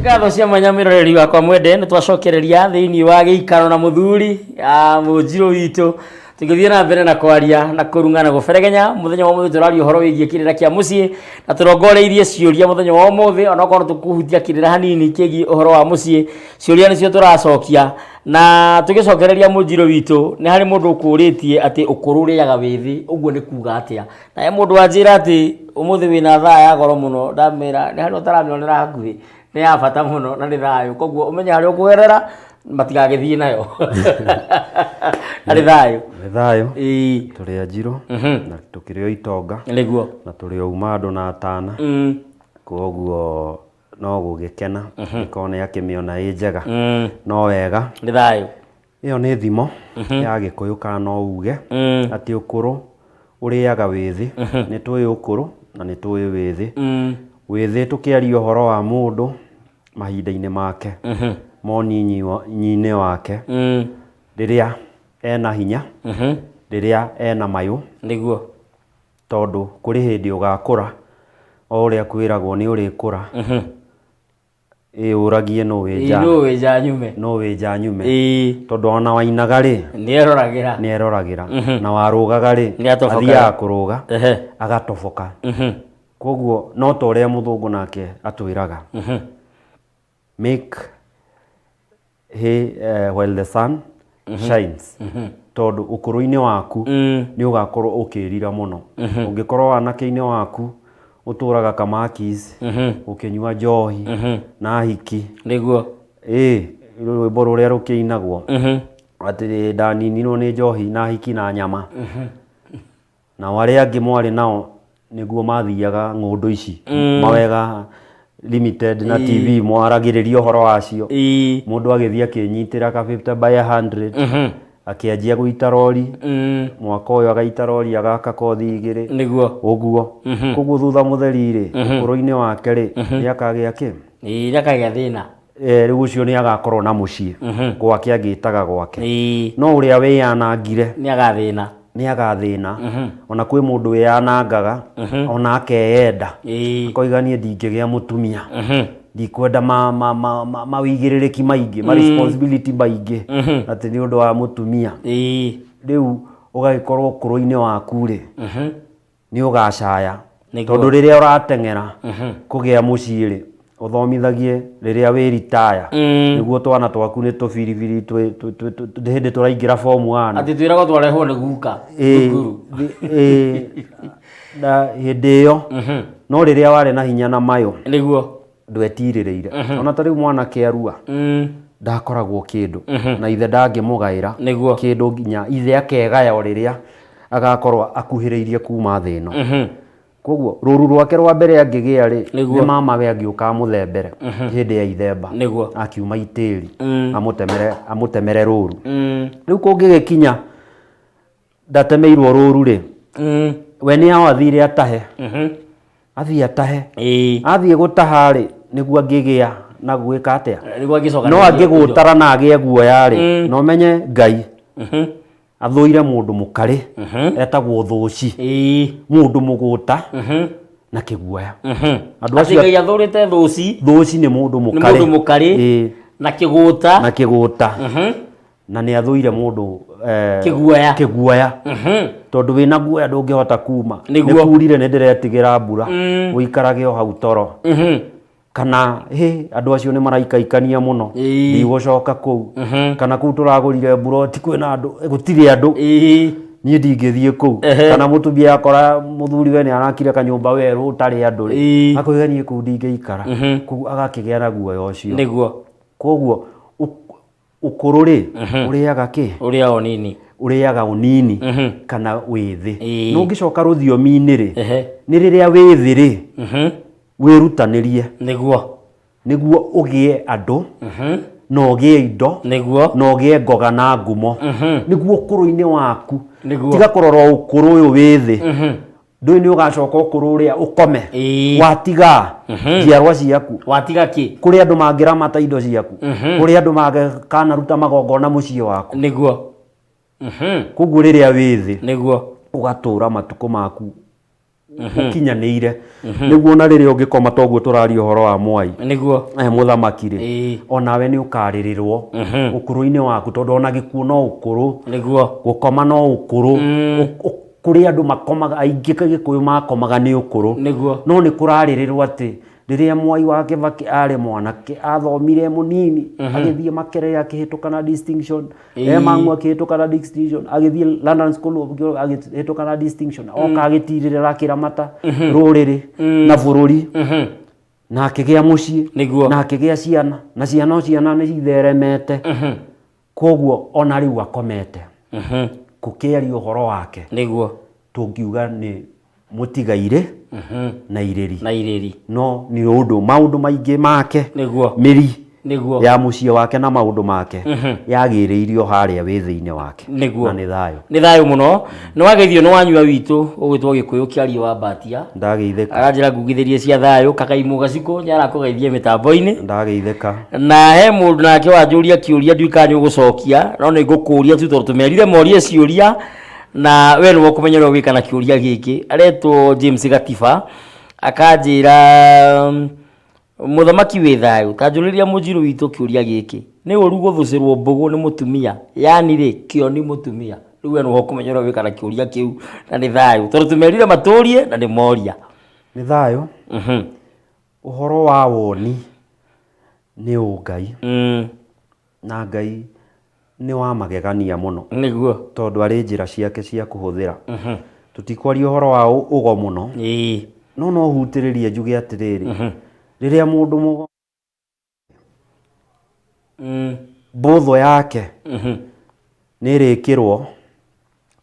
Ngatho cia mwanya mwĩroreri wakwa mwende, nĩ twacokereria thĩinĩ wa gĩikaro na mũthuri mũnjirũ witũ, tũgĩthiĩ na mbere na kwaria na kũrung'a na gũberegenya. Mũthenya wa ũmũthĩ tũraria ũhoro wĩgiĩ kĩrĩra kĩa mũciĩ na tũrongoreirie ciũria mũthenya wa ũmũthĩ, onokorwo tũkũhutia kĩrĩra hanini kĩgiĩ ũhoro wa mũciĩ, ciũria nĩcio tũracokia. Na tũgĩcokereria mũnjirũ witũ, nĩ harĩ mũndũ ũkũrĩtie atĩ ũkũrũ ũrĩaga wĩthĩ, ũguo nĩ kuga atĩa? Na he mũndũ wanjĩra atĩ ũmũthĩ wĩna thaa ya goro mũno, ndamwĩra nĩ harĩa ũtaramĩonera hakuhĩ, nĩ ya bata mũno na nĩ thayũ, koguo ũmenye harĩa ũkũgerera matigagĩthiĩ nayo. Na nĩ thayũ. Nĩ thayũ. Ĩĩ. Tũrĩ anjirũ na tũkĩrĩ o itonga na tũrĩ o uma andũ na atana. Koguo no gũgĩkena angĩkorwo nĩ akĩmĩona ĩ njega no wega. Nĩ thayũ. Ĩyo nĩ thimo ya Gĩkũyũ kana no uge atĩ ũkũrũ ũrĩaga wĩthĩ. Nĩ tũĩ ũkũrũ na nĩ tũĩ wĩthĩ. Wĩthĩ tũkĩaria ũhoro wa mũndũ mahinda-inĩ make ma ũnyinyi-inĩ wake, rĩrĩa ena hinya, rĩrĩa ena mayũ. Tondũ kũrĩ hĩndĩ ũgakũra, o ũrĩa kwĩragwo nĩ ũrĩkũra. Ĩ ũragie nũ wĩ nja. Nũ wĩ nja nyume. Nũ wĩ nja nyume. Tondũ ona wainaga rĩ, Nĩ eroragĩra. Nĩ eroragĩra. Na warũgaga rĩ, Nĩ atobokaga. Athiaga kũrũga, agatoboka. Koguo no ta ũrĩa mũthũngũ nake atwĩraga. Make hay while the sun shines. Tondũ ũkũrũ-inĩ waku nĩ ũgakorwo ũkĩrira mũno. Ũngĩkorwo wanake-inĩ waku ũtũraga kamakis, ũkĩnyua njohi na hiki. Ĩ rwĩmbo rũrĩa rũkĩinagwo atĩ ndaninirwo nĩ njohi na hiki na nyama. Nao arĩa angĩ mwarĩ nao nĩguo mathiaga ng'ũndũ ici Mawega Limited na TV mwaragĩrĩria ũhoro wacio. Mũndũ agĩthiĩ akĩnyitĩra ka 50 by 100, akĩanjia gũita rori, mwaka ũyũ agaita rori agaka kothi igĩrĩ. Ũguo. Koguo thutha mũtheri rĩ, ũkũrũ-inĩ wake rĩ, nĩ akagĩa kĩ? Ĩĩ, nĩ akagĩa thĩna. Rĩu ũcio nĩ agakorwo na mũciĩ gwake angĩtaga gwake. No ũrĩa wĩyanangire Nĩ agathĩna. Nĩ agathĩna. Ona kwĩ mũndũ wĩyanangaga ona akeyenda, akoiga niĩ ndingĩgĩa mũtumia, ndikwenda mawĩigĩrĩrĩki maingĩ, ma responsibility maingĩ, atĩ nĩ ũndũ wa mũtumia. Rĩu ũgagĩkorwo ũkũrũ-inĩ waku rĩ, nĩ ũgacaya. Tondũ rĩrĩa ũrateng'era kũgĩa mũciĩ rĩ, ũthomithagie rĩrĩa wĩ ritaya, nĩguo twana twaku nĩ tũbiribiri nĩ hĩndĩ tũraingĩra form one. Atĩ twĩragwo twarehwo nĩ guka thukuru. Na hĩndĩ ĩyo no rĩrĩa warĩ na hinya na mayũ, ndwetirĩrĩire. Ona ta rĩu mwanake arua, ndakoragwo kĩndũ na ithe ndangĩmũgaĩra kĩndũ nginya ithe akegaya o rĩrĩa agakorwo akuhĩrĩirie kuma thĩ ĩno. Koguo rũru rwake rwa mbere angĩgĩa rĩ, nĩ mamawe angĩũka amũthembere hĩndĩ ya ithemba, akiuma itĩri, amũtemere rũru. Rĩu kũngĩgĩkinya ndatemeirwo rũru rĩ, we nĩ ao athire atahe, athiĩ atahe. Athiĩ gũtaha rĩ, nĩguo angĩgĩa na gwĩka atĩa? Nĩguo angĩcoka No angĩgũtara na agĩe guoya rĩ, na ũmenye Ngai athũire mũndũ mũkarĩ, etagwo thũci, mũndũ mũgũta na kĩguoya. Andũ Atĩ acio Ngai athũrĩte thũci. Thũci nĩ mũndũ Nĩ mũkarĩ. Mũndũ mũkarĩ na kĩgũta. Na kĩgũta. Na nĩ athũire mũndũ Kĩguoya. Kĩguoya. Tondũ wĩna guoya ndũngĩhota kuma. Nĩguo. Nĩ kurire nĩ ndĩretigĩra mbura. Ũikarage o hau toro. Kana hĩ, andũ acio nĩ maraikaikania mũno. Ndigũcoka kũu. Kana kũu tũragũrire mburoti kwĩna andũ, gũtirĩ andũ. Niĩ ndingĩthiĩ kũu. Kana mũtumia akora mũthuri we nĩ arakire kanyũmba werũ ũtarĩ andũ rĩ, akoiga niĩ kũu ndingĩikara. Koguo agakĩgĩa na guoya ũcio. Koguo ũkũrũ rĩ, ũrĩaga kĩ? Ũrĩaga ũnini. Ũrĩaga ũnini kana wĩthĩ. Na ũngĩcoka rũthiomi-inĩ rĩ, nĩ rĩrĩa wĩthĩ rĩ, wĩrutanĩrie. Nĩguo ũgĩe andũ, na ũgĩe indo, na ũgĩe ngoga na ngumo. Nĩguo ũkũrũ-inĩ waku. Tiga kũrora ũkũrũ ũyũ wĩthĩ. Ndũĩ nĩ ũgacoka ũkũrũ ũrĩa ũkome. Watiga njiarwa ciaku. Watiga kĩ? Kũrĩ andũ mangĩramata indo ciaku. Kũrĩ andũ mangĩkanaruta magongona mũciĩ waku. Koguo rĩrĩa wĩ thĩ, ũgatũra matukũ maku Ũkinyanĩire nĩguo ona rĩrĩa ũngĩkoma toguo tũraria ũhoro wa mwai Nĩguo. Mũthamaki rĩ, onawe nĩ ũkarĩrĩrwo ũkũrũ-inĩ waku, tondũ ona gĩkuũ no ũkũrũ. Nĩguo. Gũkoma no ũkũrũ. Kũrĩ andũ makomaga aingĩ, Gĩkũyũ makomaga nĩ ũkũrũ. Nĩguo. No nĩ kũrarĩrĩrwo atĩ rĩrĩa Mwai wa Kĩbakĩ arĩ mwanake, athomire mũnini, agĩthiĩ Makerere akĩhĩtũka na distinction, e Mang'u akĩhĩtũka na distinction, agĩthiĩ London School of agĩhĩtũka na distinction, oka agĩtirĩrĩra, akĩramata rũrĩrĩ na bũrũri, na akĩgĩa mũciĩ, na akĩgĩa ciana, na ciana o ciana nĩ itheremete. Koguo ona rĩu akomete, gũkĩaria ũhoro wake, tũngiuga nĩ mũtigairĩ na irĩri. Na irĩri. No nĩ ũndũ maũndũ maingĩ make, mĩri ya mũciĩ wake na maũndũ make yagĩrĩirio harĩa wĩ thĩinĩ wake. Na nĩ thayũ. Nĩ thayũ mũno. Nĩ wageithio nĩ wanyua witũ ũgwĩtwo Gĩkũyũ kĩario wa Mbatia. Ndageithĩka. Aranjĩra ngugithĩrie cia thayũ. Kakaimũ Gacikũ nĩ arakũgeithia mĩtambo-inĩ. Ndageithĩka. Na he mũndũ nake wanjũria kĩũria, ndiũĩ kana nĩ ũgũcokia, no nĩ ngũkũria tu tondũ tũmerire morie ciũria na we nĩwe ũkũmenya ũrĩa ũgwĩka na kĩũria gĩkĩ. Aretwo James Gatiba, akanjĩra, "Mũthamaki wĩ thayũ, tanjũrĩria mũnjirũ witũ kĩũria gĩkĩ, nĩ ũru gũthũcĩrwo mbũgũ nĩ mũtumia? Yani rĩ, kĩoni mũtumia." Rĩu we nĩwe ũkũmenya ũrĩa ũgwĩka na kĩũria kĩu, na nĩ thayũ tondũ tũmerire matũrie na nĩ moria. Nĩ thayũ. Ũhoro wa woni nĩ ũngai, na Ngai nĩ wa magegania mũno, tondũ arĩ njĩra ciake cia kũhũthĩra. Tũtikwaria ũhoro wa ũgo mũno, no no hutĩrĩrie njuge atĩrĩrĩ, rĩrĩa mũndũ mũgo mbũthũ yake nĩ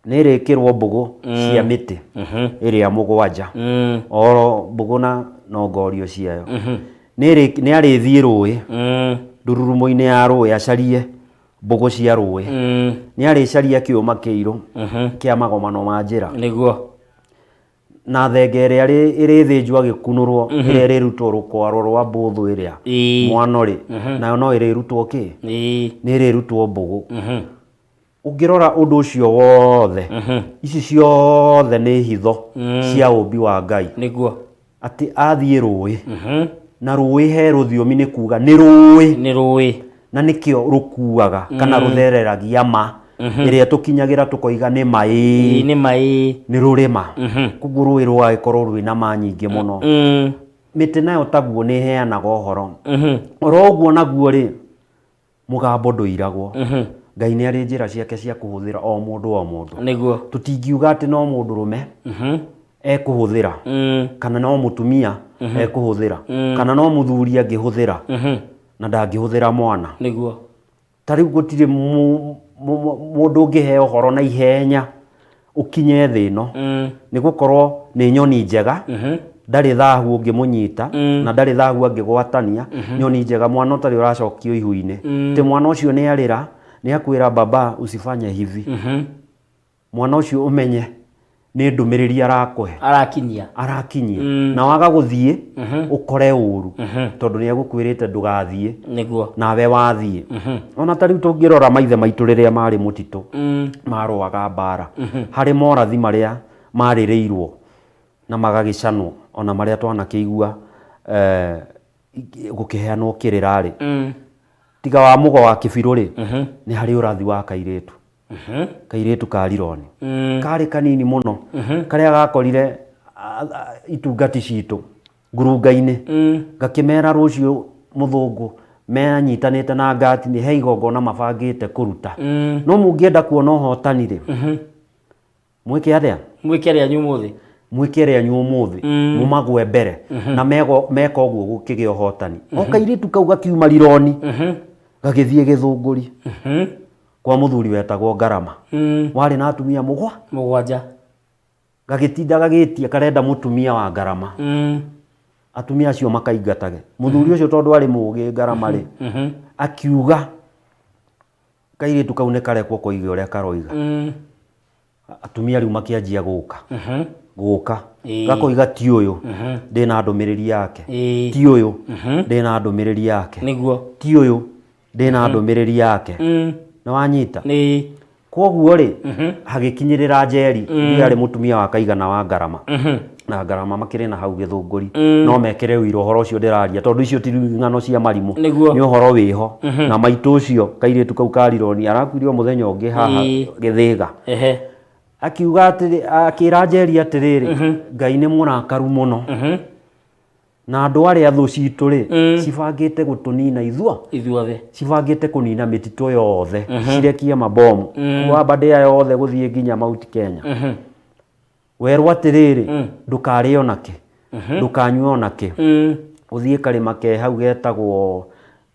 ĩrĩkĩrwo mbũgũ cia mĩtĩ ĩrĩa 7, oro mbũgũ na nongorio ciayo, nĩ arĩthiĩ rũĩ, ndururumo-inĩ ya rũĩ, acarie mbũgũ cia rũĩ, nĩ arĩcaria kĩũma kĩirũ kĩa magomano ma njĩra, na thenge ĩrĩa ĩrĩthĩnjwo agĩkunũrwo, ĩrĩa ĩrĩrutwo rũkwaro rwa mbũthũ ĩrĩa mwano rĩ, nayo no ĩrĩrutwo kĩ? Nĩ ĩrĩrutwo mbũgũ. Ũngĩrora ũndũ ũcio wothe, ici ciothe nĩ hitho cia ũmbi wa Ngai, atĩ athiĩ rũĩ, na rũĩ he rũthiomi nĩ kuga nĩ rũĩ, Nĩ rũĩ. Na nĩkĩo rũkuaga kana rũthereragia ma ĩrĩa tũkinyagĩra tũkoiga nĩ ma ĩĩ. Nĩ maĩ. Nĩ rũrĩma. Koguo rũĩ rũgagĩkorwo rwĩna ma nyingĩ mũno. Mĩtĩ nayo taguo nĩ ĩheanaga ũhoro oro ũguo. Naguo rĩ, mũgambo ndũiragwo. Ngai nĩ arĩ njĩra ciake cia kũhũthĩra o mũndũ o mũndũ. Tũtingiuga atĩ no mũndũrũme ekũhũthĩra, kana no mũtumia ekũhũthĩra, kana no mũthuri angĩhũthĩra na ndangĩhũthĩra mwana. Ta rĩu gũtirĩ mũndũ ũngĩheo ũhoro na ihenya ũkinye thĩ ĩno, nĩ gũkorwo nĩ nyoni njega, ndarĩ thahu ũngĩmũnyita na ndarĩ thahu angĩgwatania. Nyoni njega, mwana ũtarĩ ũracokio ihu-inĩ, atĩ mwana ũcio nĩ arĩra, nĩ akwĩra, "Baba, usifanye hivi." Mwana ũcio ũmenye nĩ ndũmĩrĩri arakũhe, Arakinyia. Arakinyia. Na waga gũthiĩ ũkore ũru, tondũ nĩ egũkwĩrĩte ndũgathiĩ, nawe wathiĩ. Ona ta rĩu tũngĩrora maithe maitũ rĩrĩa marĩ mũtitũ, marũaga mbara, harĩ morathi marĩa marĩrĩirwo na magagĩcanwo, ona marĩa twanakĩigua gũkĩheanwo kĩrĩra rĩ, tiga wa mũgo wa kĩbirũ rĩ, nĩ harĩ ũrathi wa kairĩtu, kairĩtu ka rironi, karĩ kanini mũno, karĩa gakorire itungati citũ ngurunga-inĩ, gakĩmera rũciũ mũthũngũ menyitanĩte na ngati nĩ he igongona mabangĩte kũruta, no mũngĩenda kuona ũhotani rĩ, mwĩke atĩa? Mwĩke rĩanyu ũmũthĩ. Mwĩke rĩanyu ũmũthĩ, mũmagwe mbere, na meka ũguo gũkĩgĩa ũhotani. O kairĩtu kau gakiuma rironi, gagĩthiĩ Gĩthũngũri kwa mũthuri wetagwo Ngarama, warĩ na atumia mũgwa 7. Gagĩtinda gagĩtia karenda mũtumia wa Ngarama. Atumia acio makaingatage mũthuri ũcio, tondũ arĩ mũgĩ Ngarama rĩ, akiuga kairĩtu kau nĩ karekwo koige ũrĩa karoiga. Atumia rĩu makĩanjia gũka gũka, gakoiga, "Ti ũyũ ndĩna ndũmĩrĩri yake, ti ũyũ ndĩna ndũmĩrĩri yake, ti ũyũ ndĩna ndũmĩrĩri yake." Nĩ wanyita? Koguo rĩ, hagĩkinyĩrĩra Njeri, ndiũ yarĩ mũtumia wa kaigana wa Ngarama. Na ngarama makĩrĩ na hau Gĩthũngũri no mekĩre ũira ũhoro ũcio ndĩraria, tondũ icio ti ng'ano cia marimũ. Nĩguo. Nĩ ũhoro wĩho. Na maitũ ũcio kairĩtu kau ka Rironi arakuire o mũthenya ũngĩ haha Gĩthĩga. Akiuga atĩrĩ, akĩra Njeri atĩrĩrĩ, Ngai nĩ mũrakaru mũno na andũ arĩa thũ citũ rĩ cibangĩte gũtũnina ithuo, ithuothe, cibangĩte kũnina mĩtitũ yothe, cirekie mabomu kuma Aberdare yothe gũthiĩ nginya Mount Kenya. Werwo atĩrĩrĩ, ndũkarĩe onakĩ, ndũkanyue onakĩ, ũthiĩ karĩma ke hau getagwo,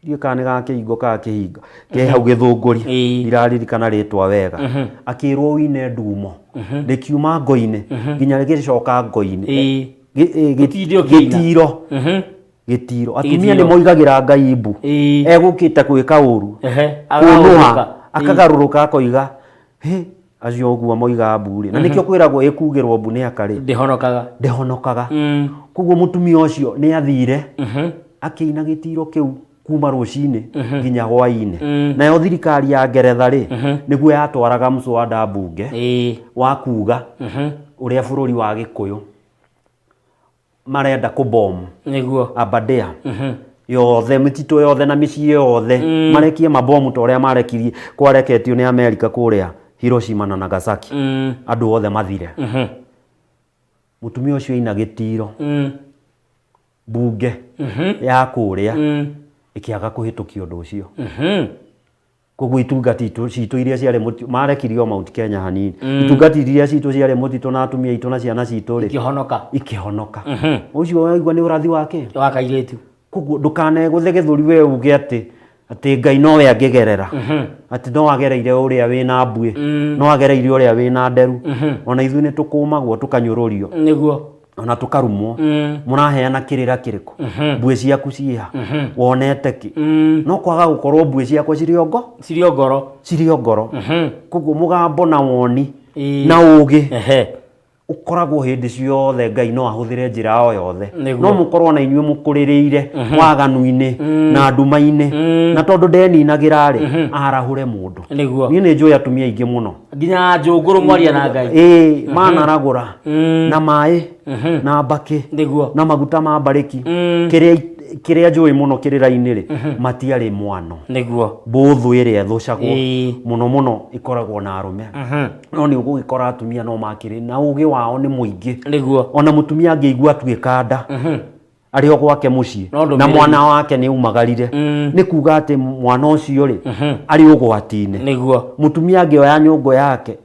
ndiũĩ kana nĩ ga kĩhingo kana kĩhingo ke hau Gĩthũngũri, ndiraririkana rĩtwa wega. Akĩrwo wine ndumo rĩkiuma ngo-inĩ nginya rĩgĩcoka ngo-inĩ. Gũtinde ũkĩina. Gĩtiro, gĩtiro, atumia nĩ moigagĩra Ngai mbu egũkĩte gwĩka ũru, kũnũha, akagarũrũka akoiga hĩ acio ũguo moiga mbu rĩ, na nĩkĩo kwĩragwo ĩkugĩrwo mbu nĩ akarĩ ndĩhonokaga. Ndĩhonokaga. Koguo mũtumia ũcio nĩ athire akĩina gĩtiro kĩu kuma rũcinĩ nginya hwainĩ. Nayo thirikari ya Ngeretha rĩ, nĩguo yatwaraga mswada mbunge wa kuga ũrĩa bũrũri wa Gĩkũyũ marenda kũbom Aberdare yothe, mĩtitũ yothe na mĩciĩ yothe, marekie mabomu ta ũrĩa marekirie kwareketio nĩ Amerika kũrĩa Hiroshima na Nagasaki, andũ othe mathire. Mũtumia ũcio aina gĩtiro, mbunge ya kũrĩa ĩkĩaga kũhĩtũkia ũndũ ũcio. Koguo itungati citũ iria ciarĩ mũtitũ marekirio Mount Kenya hanini, itungati iria citũ ciarĩ mũtitũ na atumia aitũ na ciana citũ rĩ, ikĩhonoka. Ikĩhonoka. Ũcio waigua nĩ ũrathi wake. Wa kairĩtu. Koguo ndũkanegũthe gĩthũri we uge atĩ Ngai nowe angĩgerera, atĩ no agereire ũrĩa wĩna mbuĩ, no agereire ũrĩa wĩna nderu. Ona ithuĩ nĩ tũkũmagwo, tũkanyũrũrio, ona tũkarumwo. Mũraheana kĩrĩra kĩrĩkũ? Mbuĩ ciaku ciĩha? Wonete kĩ? No kwaga gũkorwo mbuĩ ciakwa cirĩ o ngo cirĩ o ngoro. Cirĩ o ngoro. Koguo mũgambo na woni na ũgĩ ũkoragwo hĩndĩ ciothe. Ngai no ahũthĩre njĩra o yothe. No mũkorwo na inyuĩ mũkũrĩrĩire waganu-inĩ na nduma-inĩ, na tondũ ndeninagĩra rĩ, arahũre mũndũ. Niĩ nĩ njũĩ atumia aingĩ mũno, nginya njũngũrũ mwaria na Ngai. Ĩĩ, manaragũra na maĩ na mbakĩ na maguta ma mbarĩki. Kĩrĩa kĩrĩa njũĩ mũno kĩrĩra-inĩ rĩ, matiarĩ mwano. Mbũthũ ĩrĩa ĩthũcagwo mũno mũno ĩkoragwo na arũme, no nĩ ũgũgĩkora atumia no makĩrĩ na ũgĩ wao nĩ mũingĩ. Ona mũtumia angĩigua atuĩka nda arĩ o gwake mũciĩ No na ndũmĩrĩri. Mwana wake nĩ umagarire, nĩ kuga atĩ mwana ũcio rĩ, arĩ ũgwati-inĩ. Mũtumia angĩoya nyũngũ yake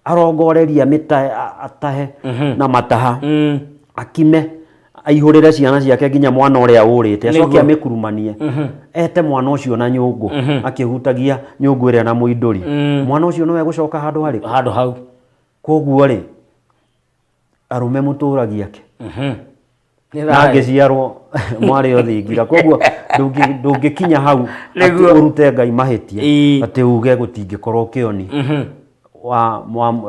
arongoreria mĩtahe, atahe na mataha, akime aihũrĩre ciana ciake nginya mwana ũrĩa ũrĩte, acoke amĩkurumanie, ete mwana ũcio na nyũngũ, akĩhutagia nyũngũ ĩrĩa na mũindũri, mwana ũcio nowe gũcoka handũ harĩkũ? Handũ hau. Koguo rĩ, arũme mũtũragia kĩ? Nĩ Na thayũ. angĩciarwo mwarĩ o thingira. Koguo ndũngĩkinya hau atĩ ũrute Ngai mahĩtia, atĩ uge gũtingĩkorwo kĩoni wa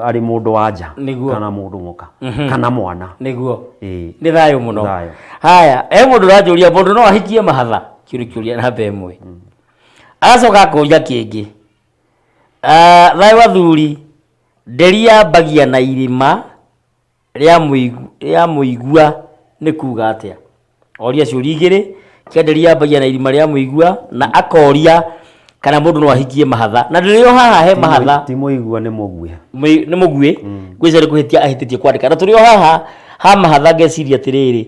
arĩ mũndũ wa nja kana mũndũ mũka kana mwana. Nĩ thayũ mũno. Thayũ. Haya, he mũndũ ũranjũria, mũndũ no ahikie mahatha? Kĩu nĩ kĩũria namba ĩmwe. Agacoka akũria kĩngĩ. Ah, thayũ athuri, nderi yambagia na irima rĩa mũigua nĩ kuga atĩa? Oria ciũria igĩrĩ, kĩa nderi yambagia na irima rĩa mũigua, na akoria kana mũndũ no ahikie mahatha. Na ndĩrĩ o haha he mahatha. Ti mũigua, nĩ mũguĩ. Nĩ mũguĩ, ngwĩciria nĩ kũhĩtia ahĩtĩtie kwandĩka. Na tũrĩ o haha ha mahatha, ngeciria atĩrĩrĩ,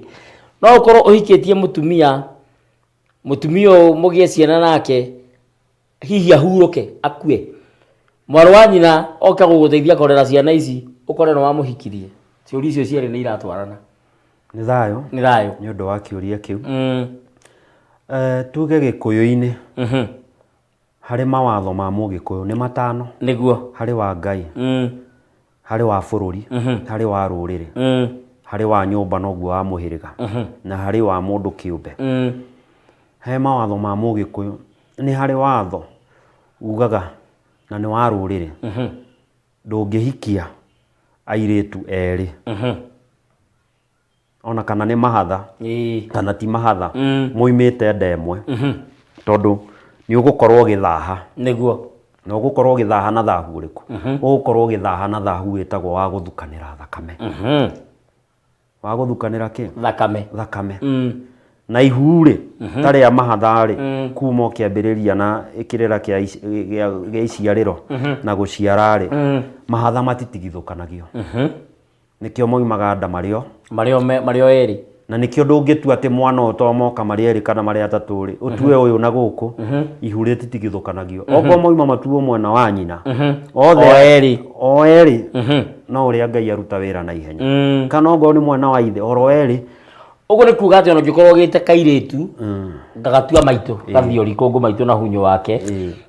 no ũkorwo ũhikĩtie mũtumia, mũtumia ũyũ mũgĩe ciana nake, hihi ahurũke akue, mwarĩ wa nyina oke gũgũteithia kũrera ciana ici, ũkore nĩ wamũhikirie. Ciũria icio cierĩ nĩ iratwarana. Nĩ thayũ. Nĩ thayũ. Nĩ ũndũ wa kĩũria kĩu. Tuge Gĩkũyũ-inĩ harĩ mawatho ma Mũgĩkũyũ nĩ matano. Harĩ wa Ngai, harĩ wa bũrũri, harĩ wa rũrĩrĩ, harĩ wa nyũmba noguo wa mũhĩrĩga, na harĩ wa mũndũ kĩũmbe. He mawatho ma Mũgĩkũyũ, nĩ harĩ watho ugaga, na nĩ wa rũrĩrĩ, ndũngĩhikia airĩtu erĩ, ona kana nĩ mahatha kana ti mahatha, moimĩte nda ĩmwe, tondũ nĩ ũgũkorwo ũgĩthaha. Na ũgũkorwo ũgĩthaha na thahu ũrĩkũ? Ũgũkorwo ũgĩthaha na thahu wĩtagwo wa gũthukanĩra thakame. Wa gũthukanĩra kĩ? Thakame. Thakame. Na ihu rĩ, ta rĩa mahatha rĩ, kuma ũkĩambĩrĩria na kĩrĩra kĩa gĩa iciarĩro na gũciara rĩ, mahatha matitigithũkanagio. Nĩkĩo moimaga nda marĩ o. Marĩ o erĩ. Na nĩkĩo ndũngĩtua atĩ mwana ũyũ to moka marĩ erĩ kana marĩ atatũ rĩ, ũtue ũyũ na gũkũ, ihu rĩtitigithũkanagio. Okorwo moima matuo mwena wa nyina, othe O erĩ. O erĩ, no ũrĩa Ngai aruta wĩra na ihenya. Kana okorwo nĩ mwena wa ithe, oro erĩ. Ũguo nĩ kuga atĩ ona ũngĩkorwo ũgĩte kairĩtu, ngagatua maitũ, gathiori kũngũ maitũ na hunyũ wake,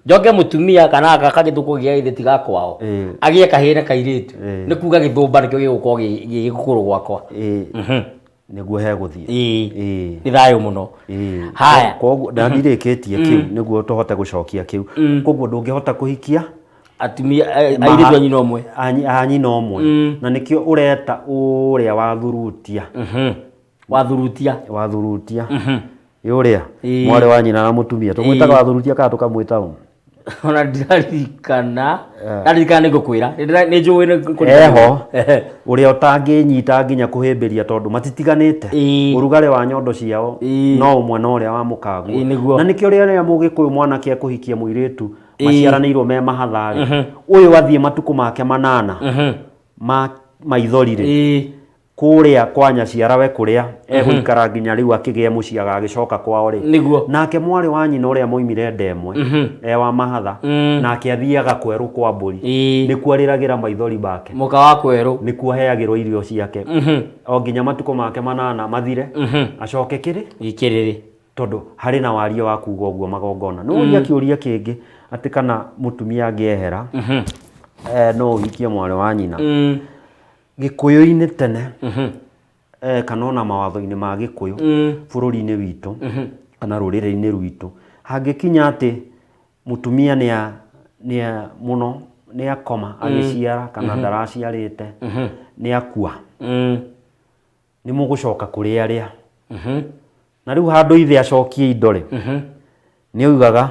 njoke mũtumia kana aka kagĩtũkwo gĩa ithe tiga kwao, agĩe kahĩĩ na kairĩtu, nĩ kuga gĩthũmba nĩkĩo gĩgũkorwo gĩ gĩkũrũ gwakwa. Nĩguo hegũthiĩ. Nĩ thayũ mũno. Haya. Koguo na ndirĩkĩtie kĩu nĩguo tũhote gũcokia kĩu. Koguo ndũngĩhota kũhikia atumia airĩtu a nyina ũmwe. A nyina ũmwe. Na nĩkĩo ũreta ũrĩa wathurutia. Wathurutia. Wathurutia. Ũrĩa mwarĩ wa nyina na mũtumia. Tũmwĩtaga wathurutia kana tũkamwĩta ũ? Ona ndiririkana. Ndaririkana nĩ ngũkwĩra. Nĩ njũĩ nĩ ngũkũririkana. Eho. Ũrĩa ũtangĩnyita nginya kũhĩmbĩria tondũ matitiganĩte. Ũrugarĩ wa nyondo ciao no ũmwe na ũrĩa wa mũkaguo. Nĩguo. Na nĩkĩo rĩrĩa mũgĩkũyũ mwanake ekũhikia mũirĩtu maciaranĩirwo me mahatha-rĩ, ũyũ athiĩ matukũ make manana ma maithori rĩ, kũrĩa kwa nyaciarawe kũrĩa egũikara nginya rĩu akĩgĩe mũciĩ agagĩcoka kwao rĩ. Nĩguo. Nake mwarĩ wa nyina ũrĩa moimire nda ĩmwe, e wa mahatha, nake athiaga kwerũ kwa mbũri. Nĩkuo arĩragĩra maithori make. Mũka wa kwerũ. Nĩkuo aheagĩrwo irio ciake. O nginya matukũ make manana mathire, acoke kĩrĩ? Gĩkĩrĩrĩ. Tondũ harĩ na waria wa kuga ũguo magongona. Nĩ ũria kĩũria kĩngĩ atĩ kana mũtumia angĩehera, no ũhikie mwarĩ wa nyina. Gĩkũyũ-inĩ tene, kana ona mawatho-inĩ ma Gĩkũyũ, bũrũri-inĩ witũ, kana rũrĩrĩ-inĩ rwitũ, hangĩkinya atĩ mũtumia mũno nĩ akoma agĩciara kana ndaraciarĩte, nĩ akua, nĩ mũgũcoka kũrĩ arĩa. Na rĩu handũ ithe acokie indo rĩ, nĩ oigaga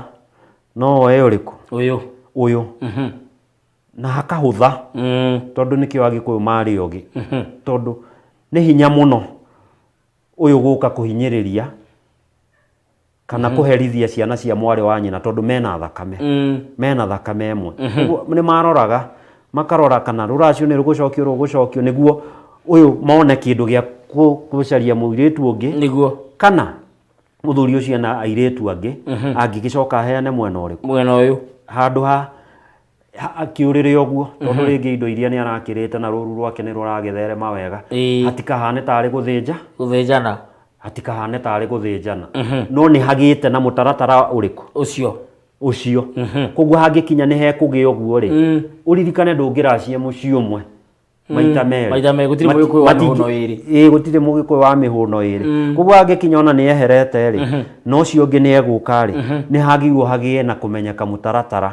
no oe ũrĩkũ? Ũyũ. Ũyũ. Na hakahũtha, tondũ nĩkĩo Agĩkũyũ marĩ ogĩ. Tondũ nĩ hinya mũno ũyũ gũka kũhinyĩrĩria kana kũherithia ciana cia mwarĩ wa nyina tondũ mena thakame. Mena thakame ĩmwe. Ũguo nĩ maroraga, makarora kana rũracio nĩ rũgũcokio rũgũcokio nĩguo ũyũ mone kĩndũ gĩa gũcaria mũirĩtu ũngĩ. Nĩguo. Kana mũthuri ũcio na airĩtu angĩ, angĩgĩcoka aheane mwena ũrĩkũ? Mwena ũyũ. Handũ ha akĩũrĩre ũguo, tondũ rĩngĩ indo iria nĩ arakĩrĩte na rũru rwake nĩ rũragĩtherema wega. Hatikahane tarĩ gũthĩnja. Gũthĩnjana. Hatikahane tarĩ gũthĩnjana. No nĩ hagĩte na mũtaratara ũrĩkũ? Ũcio. Ũcio. Koguo hangĩkinya nĩ hekũgĩa ũguo rĩ, ũririkane ndũngĩracia mũciĩ ũmwe maita merĩ. Maita merĩ, gũtirĩ mũgĩkũyũ wa mĩhũno ĩrĩ. Gũtirĩ mũgĩkũyũ wa mĩhũno ĩrĩ. Koguo hangĩkinya ona nĩ eherete rĩ, na ũcio ũngĩ nĩ egũka rĩ, nĩ hagĩrĩirwo hagĩe na kũmenyeka mũtaratara.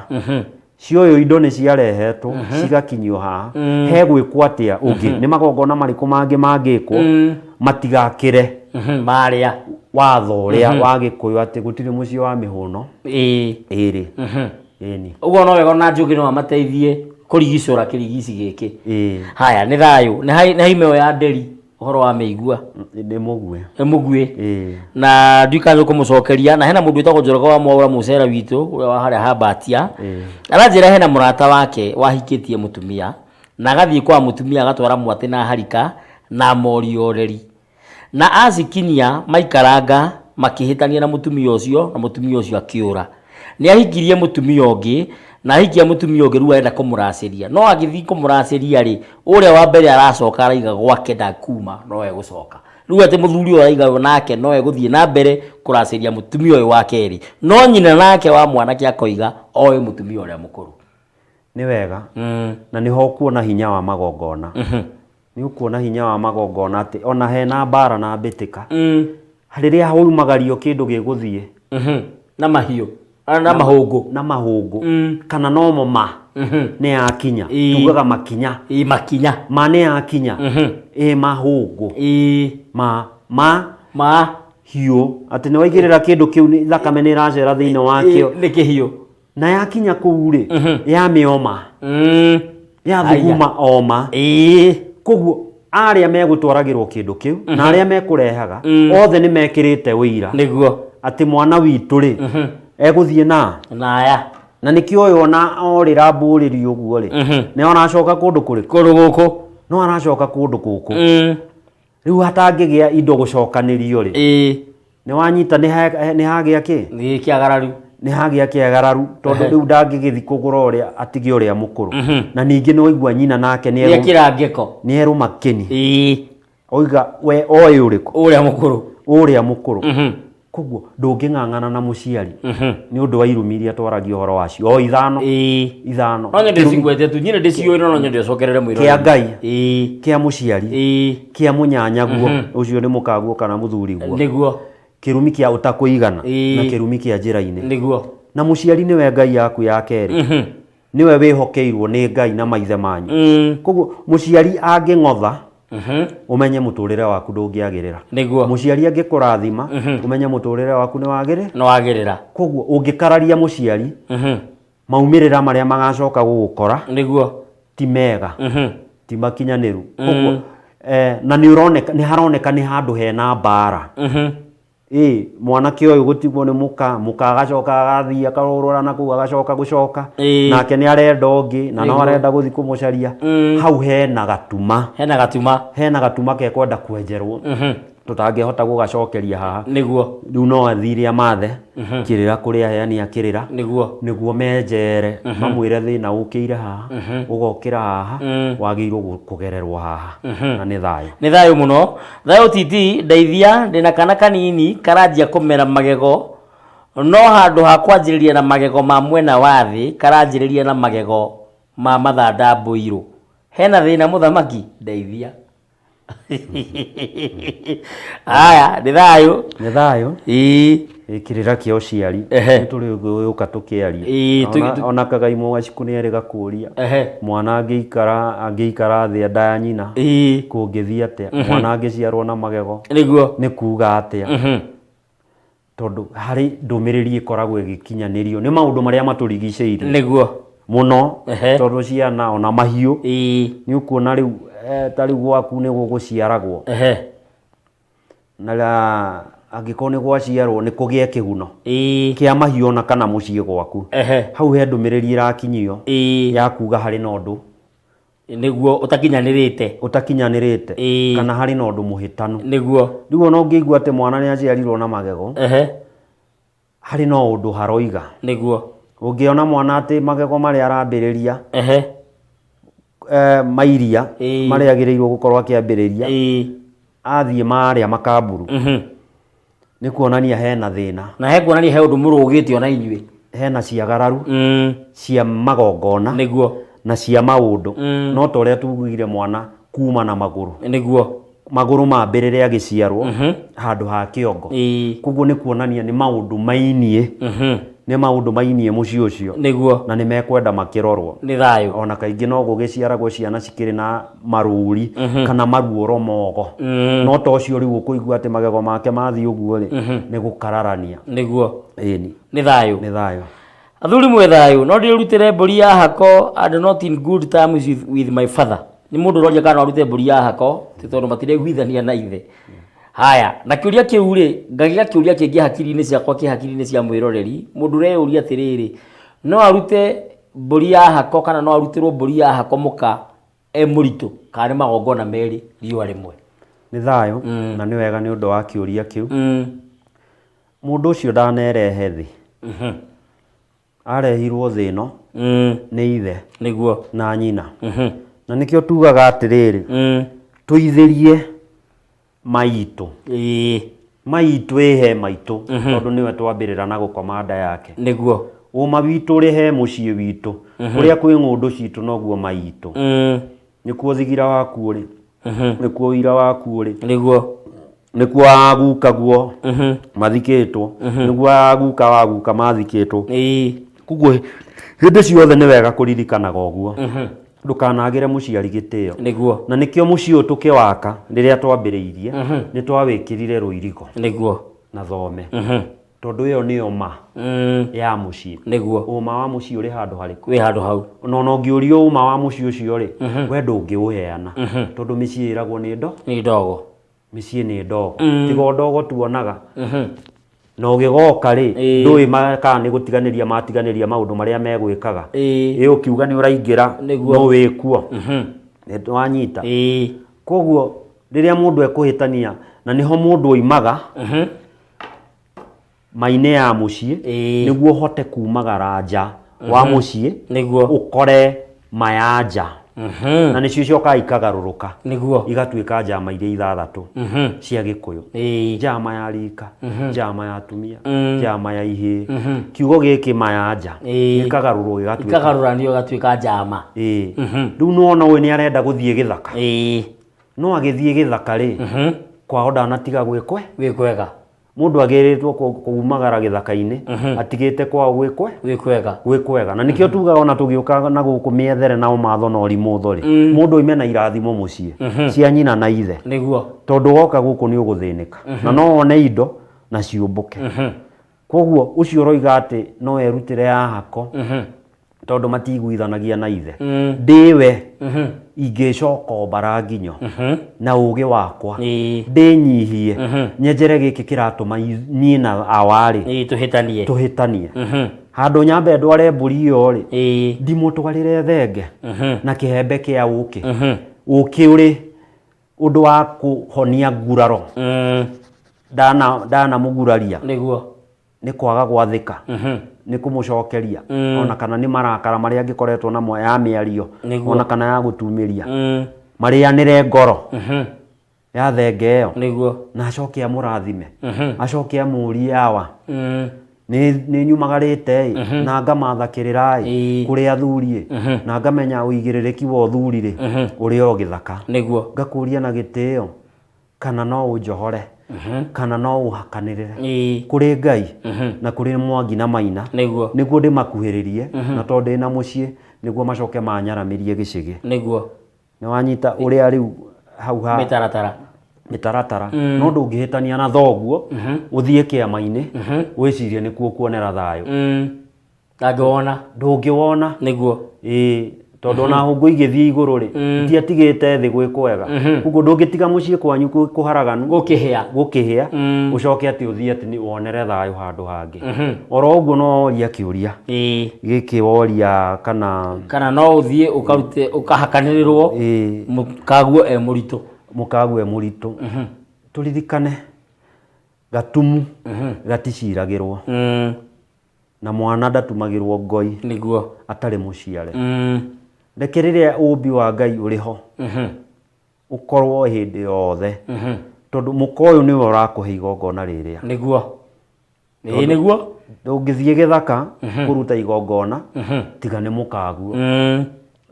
Cioyũ indo nĩ ciarehetwo, cigakinyio haha. Hegwĩkwo atĩa ũngĩ? Nĩ magongona marĩkũ mangĩ mangĩkwo matigakĩre Marĩa. watho ũrĩa wa Gĩkũyũ atĩ gũtirĩ mũciĩ wa mĩhũno ĩrĩ. Ĩni. Ũguo no wega ona Njũgĩ no amateithie kũrigicũra kĩrigici gĩkĩ. Haya, nĩ thayũ. Nĩ haimeo ya nderi ũhoro wa mĩigua. Nĩ mũguĩ. Nĩ mũguĩ. Na ndiũĩ kana nĩ ũkũmũcokeria. Na hena mũndũ wĩtagwo Njoroge wa Mwaũra mũcera witũ, ũrĩa wa harĩa Hambatia. Aranjĩra hena mũrata wake wahikĩtie mũtumia, na agathiĩ kwa mũtumia agatwara mwatĩ na harika na mori oreri. Na acikinyia maikaranga makĩhĩtania na mũtumia ũcio, na mũtumia ũcio akĩũra. Nĩ ahikirie mũtumia ũngĩ, na ahikia mũtumia ũngĩ rĩu arenda kũmũracĩria. No agĩthiĩ kũmũracĩria rĩ, ũrĩa wa mbere aracoka araiga gwake ndakuma, no egũcoka. Rĩu atĩ mũthuri ũyũ araiga nake no egũthiĩ na mbere kũracĩria mũtumia ũyũ wa kerĩ. No nyina nake wa mwanake akoiga oĩ mũtumia ũrĩa mũkũrũ. Nĩ wega. Na nĩho ũkuona hinya wa magongona. Nĩ ũkuona hinya wa magongona atĩ ona hena mbara na mbĩtĩka. Rĩrĩa waumagario kĩndũ gĩgũthiĩ. Na mahiũ. Na mahũngũ. Na mahũngũ. Kana nomo ma. Nĩ yakinya. Tugaga makinya. Makinya. Ma nĩ yakinya. Mahũngũ. Ma. Ma. Ma. Hiũ. Atĩ nĩ waigĩrĩra kĩndũ kĩu nĩ thakame nĩ ĩracera thĩinĩ wakĩo. Nĩ kĩhiũ. Na yakinya kũu rĩ, yamĩoma. Yathuguma oma. Koguo Arĩa megũtwaragĩrwo kĩndũ kĩu na arĩa mekũrehaga othe nĩ mekĩrĩte ũira Nĩguo. Atĩ mwana witũ rĩ egũthiĩ na Na aya. Na nĩkĩo ũyũ ona orĩra mbũrĩri ũguo rĩ, nĩ aracoka kũndũ kũrĩkũ? Kũndũ gũkũ. No aracoka kũndũ gũkũ. Rĩu hatangĩgĩa indo gũcokanĩrio rĩ, nĩ wanyita nĩ hagĩa kĩ? Nĩ kĩagararu. Nĩ hagĩa kĩagararu tondũ rĩu ndangĩgĩthi kũgũra ũrĩa atige ũrĩa mũkũrũ. Na ningĩ nĩ waigua nyina nake nĩ Nĩ kĩrangĩko. Nĩ erũ makĩni. Oiga we oĩ ũrĩkũ? Ũrĩa mũkũrũ. Ũrĩa mũkũrũ. Koguo ndũngĩng'ang'ana na mũciari nĩ ũndũ wa irumi iria twaragia ũhoro wacio o ithano. Ithano. No nyende cigwete tu, nyine ndĩciũĩ, no nyende ũcokerere mwĩroreri. Kĩa Ngai, kĩa mũciari, kĩa mũnyanyaguo ũcio nĩ mũkaguo kana mũthuriguo, kĩrumi kĩa ũtakũigana, na kĩrumi kĩa njĩra-inĩ. Na mũciari nĩwe Ngai yaku ya kerĩ, nĩwe wĩhokeirwo nĩ Ngai na maithe manyu. Koguo mũciari angĩng'otha, ũmenye mũtũrĩre waku ndũngĩagĩrĩra. Mũciari angĩkũrathima, ũmenye mũtũrĩre waku nĩ wagĩrĩ. Nĩ wagĩrĩra. Koguo ũngĩkararia mũciari, maumĩrĩra marĩa magacoka gũgũkora ti mega, ti makinyanĩru. Koguo na nĩ ũroneka, nĩ haroneka nĩ handũ hena mbara. Ĩ mwanake ũyũ gũtigwo nĩ mũka, mũka agacoka agathiĩ akarũrũra na kũu, agacoka gũcoka, nake nĩ arenda ũngĩ na no arenda gũthiĩ kũmũcaria. Hau hena gatuma. Hena gatuma. Hena gatuma kekwenda kwenjerwo, tũtangĩhota gũgacokeria haha. Rĩu no athire amathe kĩrĩra kũrĩ aheani a kĩrĩra, nĩguo menjere mamwĩre thĩna ũkĩire haha, ũgokĩra haha, wagĩrĩirwo kũgererwo haha, na nĩ thayũ. Nĩ thayũ mũno. Thayũ titi, ndeithia, ndĩna kana kanini karanjia kũmera magego, no handũ ha kwanjĩrĩria na magego ma mwena wa thĩ karanjĩrĩria na magego ma mathanda mbũirũ. Hena thĩna mũthamaki? Ndeithia. Aya, nĩ thayũ. Nĩ thayũ. Kĩrĩra kĩa ũciari nĩ tũrĩ gũka tũkĩaria. Ona kagaimwo gaciku nĩ erĩ gakũria mwana angĩikara thĩ nda ya nyina kũngĩthiĩ atĩa, mwana angĩciarwo na magego nĩ kuga atĩa, tondũ harĩ ndũmĩrĩri ĩkoragwo ĩgĩkinyanĩrio nĩ maũndũ marĩa matũrigicĩirie mũno, tondũ ciana ona mahiũ nĩ ũkuona rĩu, ta rĩu gwaku nĩ gũgũciaragwo na angĩkorwo nĩ gwaciarwo nĩ kũgĩe kĩguno kĩa mahiũ ona kana mũciĩ gwaku, hau he ndũmĩrĩri ĩrakinyio ya kuga harĩ na ũndũ Nĩguo ũtakinyanĩrĩte. Ũtakinyanĩrĩte, kana harĩ na ũndũ mũhĩtanu. Rĩu ona ũngĩigua atĩ mwana nĩ aciarirwo na magego, harĩ na ũndũ haroiga. Ũngĩona mwana atĩ magego marĩa arambĩrĩria mairia marĩa agĩrĩirwo gũkorwo akĩambĩrĩria athiĩ marĩa makamburu, nĩ kuonania hena thĩna. Na he kuonania he ũndũ mũrũgĩte ona inyuĩ. Hena ciagararu cia magongona na cia maũndũ. No ta ũrĩa tugire mwana kuma na magũrũ, magũrũ mambĩrĩre agĩciarwo handũ ha kĩongo. Koguo nĩ kuonania nĩ maũndũ mainie, nĩ maũndũ mainie mũciĩ ũcio, na nĩ mekwenda makĩrorwo. Nĩ thayũ. Ona kaingĩ no gũgĩciaragwo ciana cikĩrĩ na marũri kana maruoro mogo, no ta ũcio rĩu ũkũigua atĩ magego make mathiĩ ũguo rĩ, nĩ gũkararania. Ĩni. Nĩ thayũ. Nĩ thayũ. Athuri mwĩ thayũ, no ndĩrutĩre mbũri ya hako and not in good terms with my father. Nĩ mũndũ ũroria kana no arute mbũri ya hako ti tondũ matireiguithania na ithe. Haya, na kĩũria kĩu rĩ, ngagĩa kĩũria kĩngĩ hakiri-inĩ ciakwa, kĩ hakiri-inĩ cia mwĩroreri, mũndũ ũreyũria atĩrĩrĩ, no arute mbũri ya hako kana no arutĩrwo mbũri ya hako mũka e mũritũ, kana nĩ magongona merĩ riũa rĩmwe? Nĩ thayũ, na nĩ wega nĩ ũndũ wa kĩũria kĩu. Mũndũ ũcio ndanerehe thĩ, arehirwo thĩ ĩno nĩ ithe na nyina. Na nĩkĩo tugaga atĩrĩrĩ, tũithĩrie maitũ, maitũ ĩhe maitũ, tondũ nĩwe twambĩrĩra na gũkoma nda yake. Ũma witũ ũrĩ he mũciĩ witũ, kũrĩa kwĩ ng'ũndũ citũ noguo maitũ. Nĩkuo thigira waku ũrĩ, nĩkuo ũira waku ũrĩ, nĩkuo agukaguo mathikĩtwo, nĩguo aguka wa guka mathikĩtwo. Koguo hĩndĩ ciothe nĩ wega kũririkanaga ũguo, ndũkanagĩre mũciari gĩtĩo. Na nĩkĩo mũciĩ ũyũ tũkĩwaka rĩrĩa twambĩrĩirie nĩ twawĩkĩrire rũirigo na thome. Tondũ ĩyo nĩyo ma ya mũciĩ. Nĩguo. Ũma wa mũciĩ ũrĩ handũ harĩkũ? Wĩ handũ hau. Na ona ũngĩũrio ũma wa mũciĩ ũcio rĩ, we ndũngĩũheana, tondũ mĩciĩ ĩragwo nĩ ndo Nĩ ndogo. Mĩciĩ nĩ ndogo, tiga o ndogo tuonaga. Na ũgĩgoka rĩ, ndũĩ kana nĩ gũtiganĩria matiganĩria maũndũ marĩa megwĩkaga. Ĩ ũkiuga nĩ ũraingĩra, no wĩkuo. Nĩ wanyita? Koguo rĩrĩa mũndũ ekũhĩtania, na nĩho mũndũ oimaga ma-inĩ ya mũciĩ, nĩguo ũhote kumagara nja wa mũciĩ, ũkore ma ya nja, na nĩcio icokaga ikagarũrũka, igatuĩka njama iria ithathatũ cia Gĩkũyũ: njama ya rika, njama ya atumia, njama ya ihĩĩ. Kiugo gĩkĩ ma ya nja gĩkagarũrwo gĩgatuĩka Ikagarũranio gatuĩka njama. Ĩĩ. Rĩu nĩwona ũyũ nĩ arenda gũthiĩ gĩthaka, no agĩthiĩ gĩthaka rĩ, kwao ndanatiga gwĩkwe. Wĩ kwega. Mũndũ agĩrĩtwo kumagara gĩthaka-inĩ atigĩte kwao gwĩkwe. Wĩ kwega. Gwĩ kwega. Na nĩkĩo tugaga ona tũgĩũka na gũkũ mĩethere na ũmatho na ũrimũtho rĩ, mũndũ oime na irathimo mũciĩ cia nyina na ithe, tondũ woka gũkũ nĩ ũgũthĩnĩka na no wone indo na ciũmbũke. Koguo ũcio ũroiga atĩ no erutĩre ya hako tondũ matiguithanagia na ithe, ndĩwe ingĩcoka mbara nginyo na ũgĩ wakwa, ndĩnyihie, nyenjere gĩkĩ kĩratũma niĩ na awarĩ Tũhĩtanie. Tũhĩtanie. Handũ nyambe ndware mbũri ĩyo rĩ, ndimũtwarĩre thenge na kĩhembe kĩa ũkĩ. Ũkĩ ũrĩ ũndũ wa kũhonia nguraro. Ndanamũguraria nĩ kwaga gwathĩka, nĩ kũmũcokeria, ona kana nĩ marakara marĩa angĩkoretwo namo ya mĩario, ona kana ya gũtumĩria, marĩanĩre ngoro ya thenge ĩyo, na acoke amũrathime, acoke amũrie, "Awa, nĩ nyumagarĩte ĩ na ngamatha kĩrĩra ĩ kũrĩ athuri ĩ, na ngamenya ũigĩrĩrĩki wa ũthuri rĩ ũrĩ o gĩthaka. Ngakũria na gĩtĩo kana no ũnjohore, kana no ũhakanĩrĩre kũrĩ Ngai na kũrĩ Mwangi na Maina, nĩguo ndĩmakuhĩrĩrie, na tondũ ndĩna mũciĩ nĩguo macoke manyaramĩrie gĩcĩgĩ." Nĩ wanyita ũrĩa rĩu hau ha Mĩtaratara. Mĩtaratara. No ndũngĩhĩtania na thoguo ũthiĩ kĩama-inĩ wĩcirie nĩkuo kuonera thayũ. Ndangĩwona. Ndũngĩwona. Ĩĩ, tondũ ona hũngũ igĩthiĩ igũrũ rĩ, itiatigĩte thĩ gwĩ kwega. Koguo ndũngĩtiga mũciĩ kwanyu kwĩ kũharaganu, Gũkĩhĩa. Gũkĩhĩa, ũcoke atĩ ũthiĩ atĩ nĩ wonere thayũ handũ hangĩ. Oro ũguo no woria kĩũria gĩkĩ woria kana Kana no ũthiĩ ũkarute ũkahakanĩrĩrwo mũkaguo e mũritũ. Mũkaguo e mũritũ. Tũririkane gatumu gaticiragĩrwo, na mwana ndatumagĩrwo ngoi atarĩ mũciare. Reke rĩrĩa ũmbi wa Ngai ũrĩ ho ũkorwo hĩndĩ yothe, tondũ mũka ũyũ nĩwe ũrakũhe igongona rĩrĩa. Nĩguo, ĩĩ nĩguo. Ndũngĩthiĩ gĩthaka kũruta igongona tiga nĩ mũkaguo.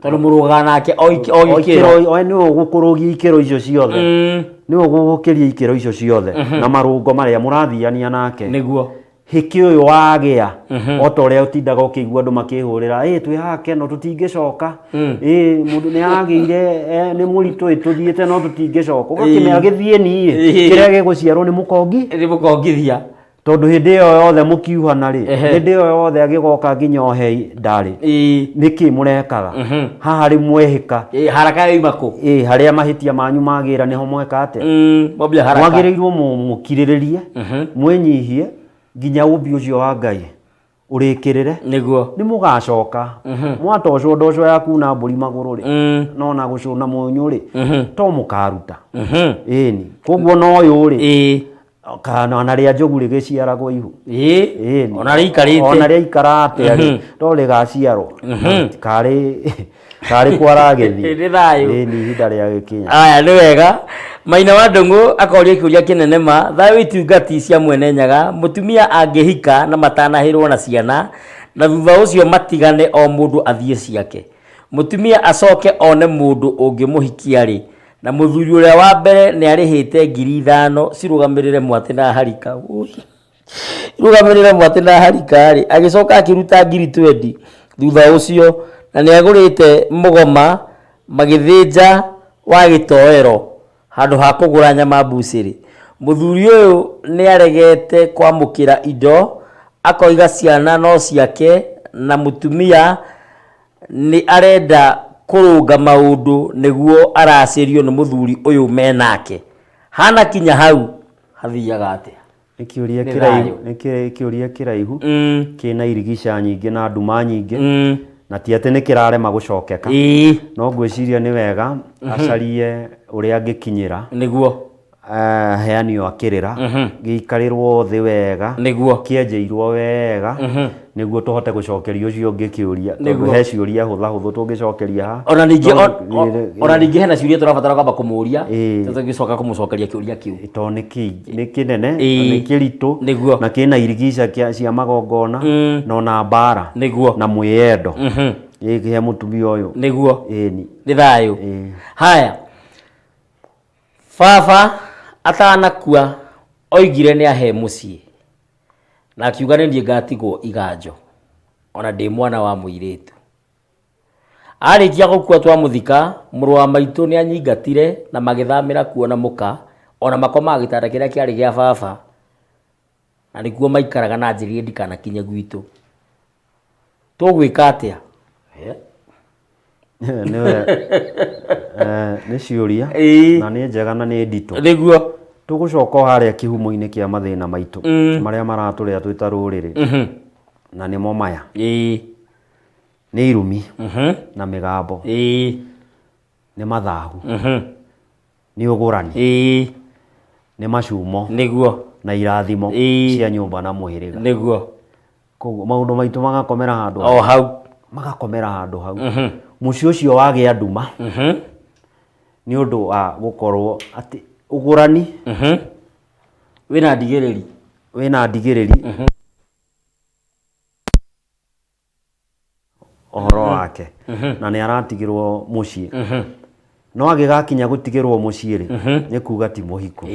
Tondũ mũrũgaga nake o o gĩkĩro. O nĩwe ũgũkũrũgia ikĩro icio ciothe, nĩwe ũgũgũkĩria ikĩro icio ciothe na marũngo marĩa mũrathiania nake. Hĩkĩ ũyũ wagĩa, o ta ũrĩa ũtindaga ũkĩigua andũ makĩhũrĩra, "Ĩ twĩ haha keno tũtingĩcoka, ĩ mũndũ nĩ agĩire, nĩ mũritũ, ĩ tũthiĩte no tũtingĩcoka," ũgakĩmera gĩthiĩ niĩ kĩrĩa gĩgũciarwo nĩ mũkongi. Nĩ mũkongithia. Tondũ hĩndĩ ĩyo yothe mũkiuhana rĩ, hĩndĩ ĩyo yothe agĩgoka nginya ohe ndarĩ, nĩkĩ mũrekaga haha rĩu mwehĩka? Ĩĩ, haraka yoima kũ? Ĩ harĩa mahĩtia manyu magĩra nĩho mweka atĩa? Mwambia haraka. Mwagĩrĩirwo mũkirĩrĩrie, mwĩnyihie nginya ũmbi ũcio wa Ngai ũrĩkĩrĩre. Nĩ mũgacoka mwatocwo ndoco ya kuna mbũri magũrũ rĩ, no na gũcũna mũnyũ rĩ, to mũkaruta. Ĩni koguo no ũyũ rĩ, kana ona rĩa njogu rĩgĩciaragwo ihu. Ĩni. Ona rĩikarĩte. Ona rĩaikara atĩa rĩ, no rĩgaciarwo karĩ karĩ kwaragĩthiĩ. Nĩ thayũ. Ĩni ihinda rĩa gĩkinya. Aya, nĩ wega. Maina wa Ndũng'ũ akoria kĩũria kĩnene ma thayũ itungati cia Mwene Nyaga: mũtumia angĩhika na matanahĩrwo na ciana, na thutha ũcio matigane, o mũndũ athiĩ ciake, mũtumia acoke one mũndũ ũngĩmũhikia rĩ, na mũthuri ũrĩa wa mbere nĩ arĩhĩte 5,000 cirũgamĩrĩre mwatĩ na harika. Ui. Irũgamĩrĩre mwatĩ na harika rĩ, agĩcoka akĩruta 20,000 thutha ũcio, na nĩ agũrĩte mũgoma magĩthĩnja wa gĩtoero handũ ha kũgũra nyama mbucĩrĩ. Mũthuri ũyũ nĩ aregete kwamũkĩra indo, akoiga ciana no ciake na mũtumia nĩ arenda kũrũnga maũndũ nĩguo aracĩrio nĩ mũthuri ũyũ menake. Hana kinya hau hathiaga atĩa? Nĩ kĩũria Nĩ kĩraihu, thayũ. nĩ kĩũria kĩraihu kĩna irigica nyingĩ na nduma nyingĩ na ti atĩ nĩ kĩrarema gũcokeka. No ngwĩciria nĩ wega acarie ũrĩa angĩkinyĩra Nĩguo. Heanio akĩrĩra gĩikarĩrwo thĩ wega Nĩguo. kĩenjeirwo wega nĩguo tũhote gũcokeria ũcio ũngĩ kĩũria tondũ Nĩguo. he ciũria hũthahũthũ tũngĩcokeria haha. Ona ningĩ No, ona ningĩ hena ciũria tũrabatara kwamba kũmũria tũgĩcoka kũmũcokeria kĩũria kĩu. Tondũ nĩ kĩnene na nĩ kĩritũ Nĩguo. na kĩna irigica cia magongona na ona mbara Nĩguo. na mwĩyendo ĩkĩhe mũtumia ũyũ. Nĩguo. Ĩni. Nĩ thayũ. Haya, baba atanakua oigire nĩ ahe mũciĩ na akiuga nĩ niĩ ngatigwo iganjo ona ndĩ mwana wa mũirĩtu. Arĩkia gũkua twamũthika, mũrũ wa maitũ nĩ anyingatire na magĩthamĩra kuo na mũka ona makomaga gĩtanda kĩrĩa kĩarĩ gĩa baba na nĩkuo maikaraga na anjĩrire ndikanakinye gwitũ. Tũgwĩka atĩa? Nĩwe nĩ ciũria na nĩ njega na nĩ nditũ. Nĩguo. Tũgũcoka o harĩa kĩhumo-inĩ kĩa mathĩna maitũ marĩa maratũrĩa twĩ ta rũrĩrĩ na nĩmo maya. Nĩ irumi na mĩgambo. Nĩ mathahu. Nĩ ũgũrani. Nĩ macumo. Nĩguo. Na irathimo cia nyũmba na mũhĩrĩga. Nĩguo. Koguo maũndũ maitũ magakomera handũ o hau. Magakomera handũ hau. Mũciĩ ũcio wagĩa nduma nĩ ũndũ wa gũkorwo atĩ ũgũrani wĩna ndigĩrĩri. Wĩna ndigĩrĩri ũhoro wake na nĩ aratigĩrwo mũciĩ. No agĩgakinya gũtigĩrwo mũciĩ rĩ, nĩ kuga ti mũhiku.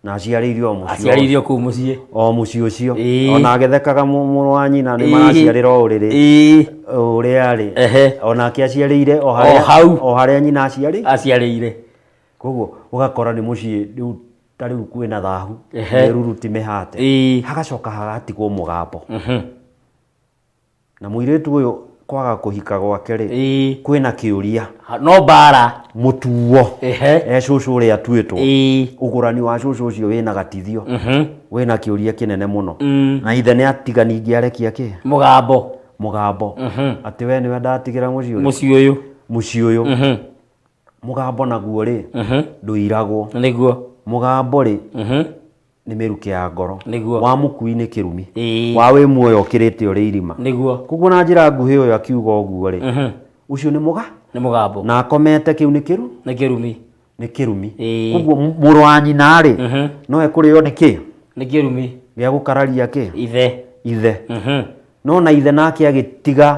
Na aciarĩirio o mũciĩ. Aciarĩirio kũu mũciĩ. O mũciĩ ũcio. Ona agĩthekaga mũrũ wa nyina nĩ maraciarĩra o ũrĩrĩ. Ũrĩa arĩ. Onake aciarĩire o harĩa hau. O harĩa nyina aciarĩ. Aciarĩire. Koguo ũgakora nĩ mũciĩ rĩu ta rĩu kwĩna thahu, mĩruru ti mĩhate. Hagacoka hagatigwo mũgambo. Na mũirĩtu ũyũ kwaga kũhika gwake rĩ, kwĩna kĩũria. No mbara. Mũtuo. E cũcũ ũrĩa atuĩtwo. Ũgũrani wa cũcũ ũcio wĩna gatithio. Wĩna kĩũria kĩnene mũno. Na ithe nĩ atiga ningĩ arekia kĩ? Mũgambo. Mũgambo. Atĩ we nĩwe ndatigĩra mũciĩ ũyũ. Mũciĩ ũyũ. Mũciĩ ũyũ. Mũgambo naguo rĩ, ndũiragwo. Nĩguo. Mũgambo rĩ, nĩ mĩrukĩ ya ngoro. Nĩguo. Wa mũkui nĩ kĩrumi. Wa wĩ muoyo ũkĩrĩte ũrĩ irima. Nĩguo. Koguo na njĩra nguhĩ ũyũ akiuga ũguo rĩ, ũcio nĩ mũga? Nĩ mũgambo. Na akomete kĩu nĩ kĩru? Nĩ kĩrumi. Nĩ kĩrumi. Koguo mũrũ wa nyina rĩ, no ekũrĩo nĩ kĩ? Nĩ kĩrumi. Gĩa gũkararia kĩ? Ithe. Ithe. No na ithe nake agĩtiga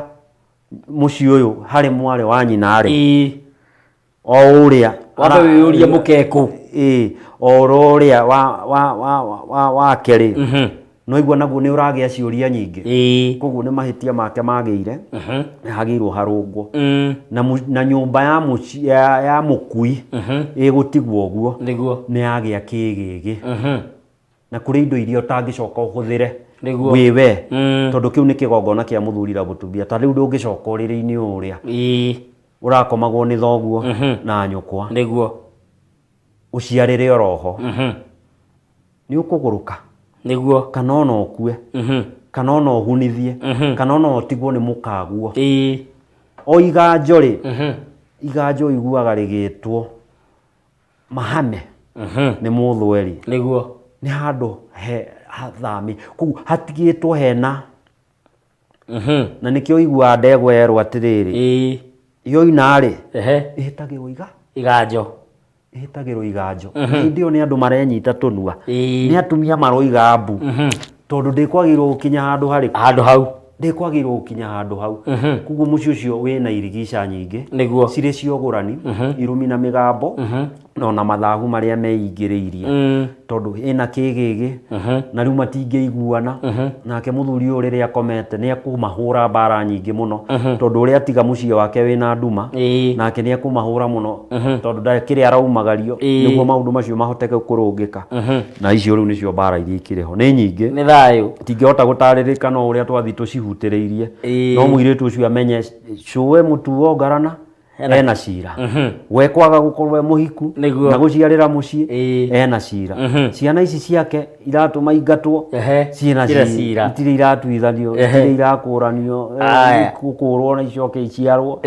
mũciĩ ũyũ harĩ mwarĩ wa nyina rĩ. O ũrĩa Wambe wĩyũrie mũkekũ. O ũrĩa wake rĩ, no igua naguo nĩ ũragĩa ciũria nyingĩ. Koguo nĩ mahĩtia make magĩire, nĩ hagĩirwo harũngwo. Na nyũmba ya mũciĩ ya mũkui ĩgũtigwo ũguo. Nĩguo. Nĩ yagĩa kĩgĩgĩ. Na kũrĩ indo iria ũtangĩcoka ũhũthĩre Nĩguo. wĩ we. Tondũ kĩu nĩ kĩgongona kĩa mũthuri na mũtumia. Ta rĩu ndũngĩcoka ũrĩrĩ-inĩ ũrĩa. Ũrakomagwo nĩ thoguo na nyũkwa. Nĩguo. Ũciarĩre oroho. Nĩ ũkũgũrũka. Nĩguo. Kana ona ũkue. Kana ona ũhunithie. Kana ona ũtigwo nĩ mũkaguo. O iganjo rĩ, iganjo ũiguaga rĩgĩtwo mahame nĩ mũthweri. Nĩguo. Nĩ handũ he hathami. Koguo hatigĩtwo hena. Na nĩkĩo ũiguaga ndegwa yerwo atĩrĩrĩ. Yoina rĩ, ĩhĩtagĩrwo iga? Iganjo. Ĩhĩtagĩrwo iganjo. Hĩndĩ ĩyo nĩ andũ marenyita tũnua. Nĩ atumia maroiga mbu. Tondũ ndĩkwagĩrĩirwo gũkinya handũ harĩkũ? Handũ hau. Ndĩkwagĩrĩirwo gũkinya handũ hau. Koguo mũciĩ ũcio wĩna irigica nyingĩ. Nĩguo. Cirĩ cia ũgũrani, irumi na mĩgambo, Na ona mathagu marĩa meingĩrĩirie, tondũ ĩna kĩgĩgĩ na rĩu matingĩiguana. Nake mũthuri ũyũ rĩrĩa akomete nĩ ekũmahũra mbara nyingĩ mũno, tondũ ũrĩa atiga mũciĩ wake wĩna nduma, nake nĩ ekũmahũra mũno, tondũ ndakĩrĩ araumagario nĩguo maũndũ macio mahoteke kũrũngĩka. Na icio rĩu nĩcio mbara iria ikĩrĩ ho, nĩ nyingĩ. Nĩ thayũ. Tingĩhota gũtarĩrĩka no ũrĩa twathiĩ tũcihutĩrĩirie. No mũirĩtu ũcio amenye cũwe mũtuo ngarana ena cira, we kwaga gũkorwo e mũhiku na gũciarĩra mũciĩ, ena cira. Ciana ici ciake iratũma ingatwo, ciĩna Ciĩna cira. Cira. Itirĩ iratuithanio, itirĩ irakũranio, gũkũrwo na icoke iciarwo.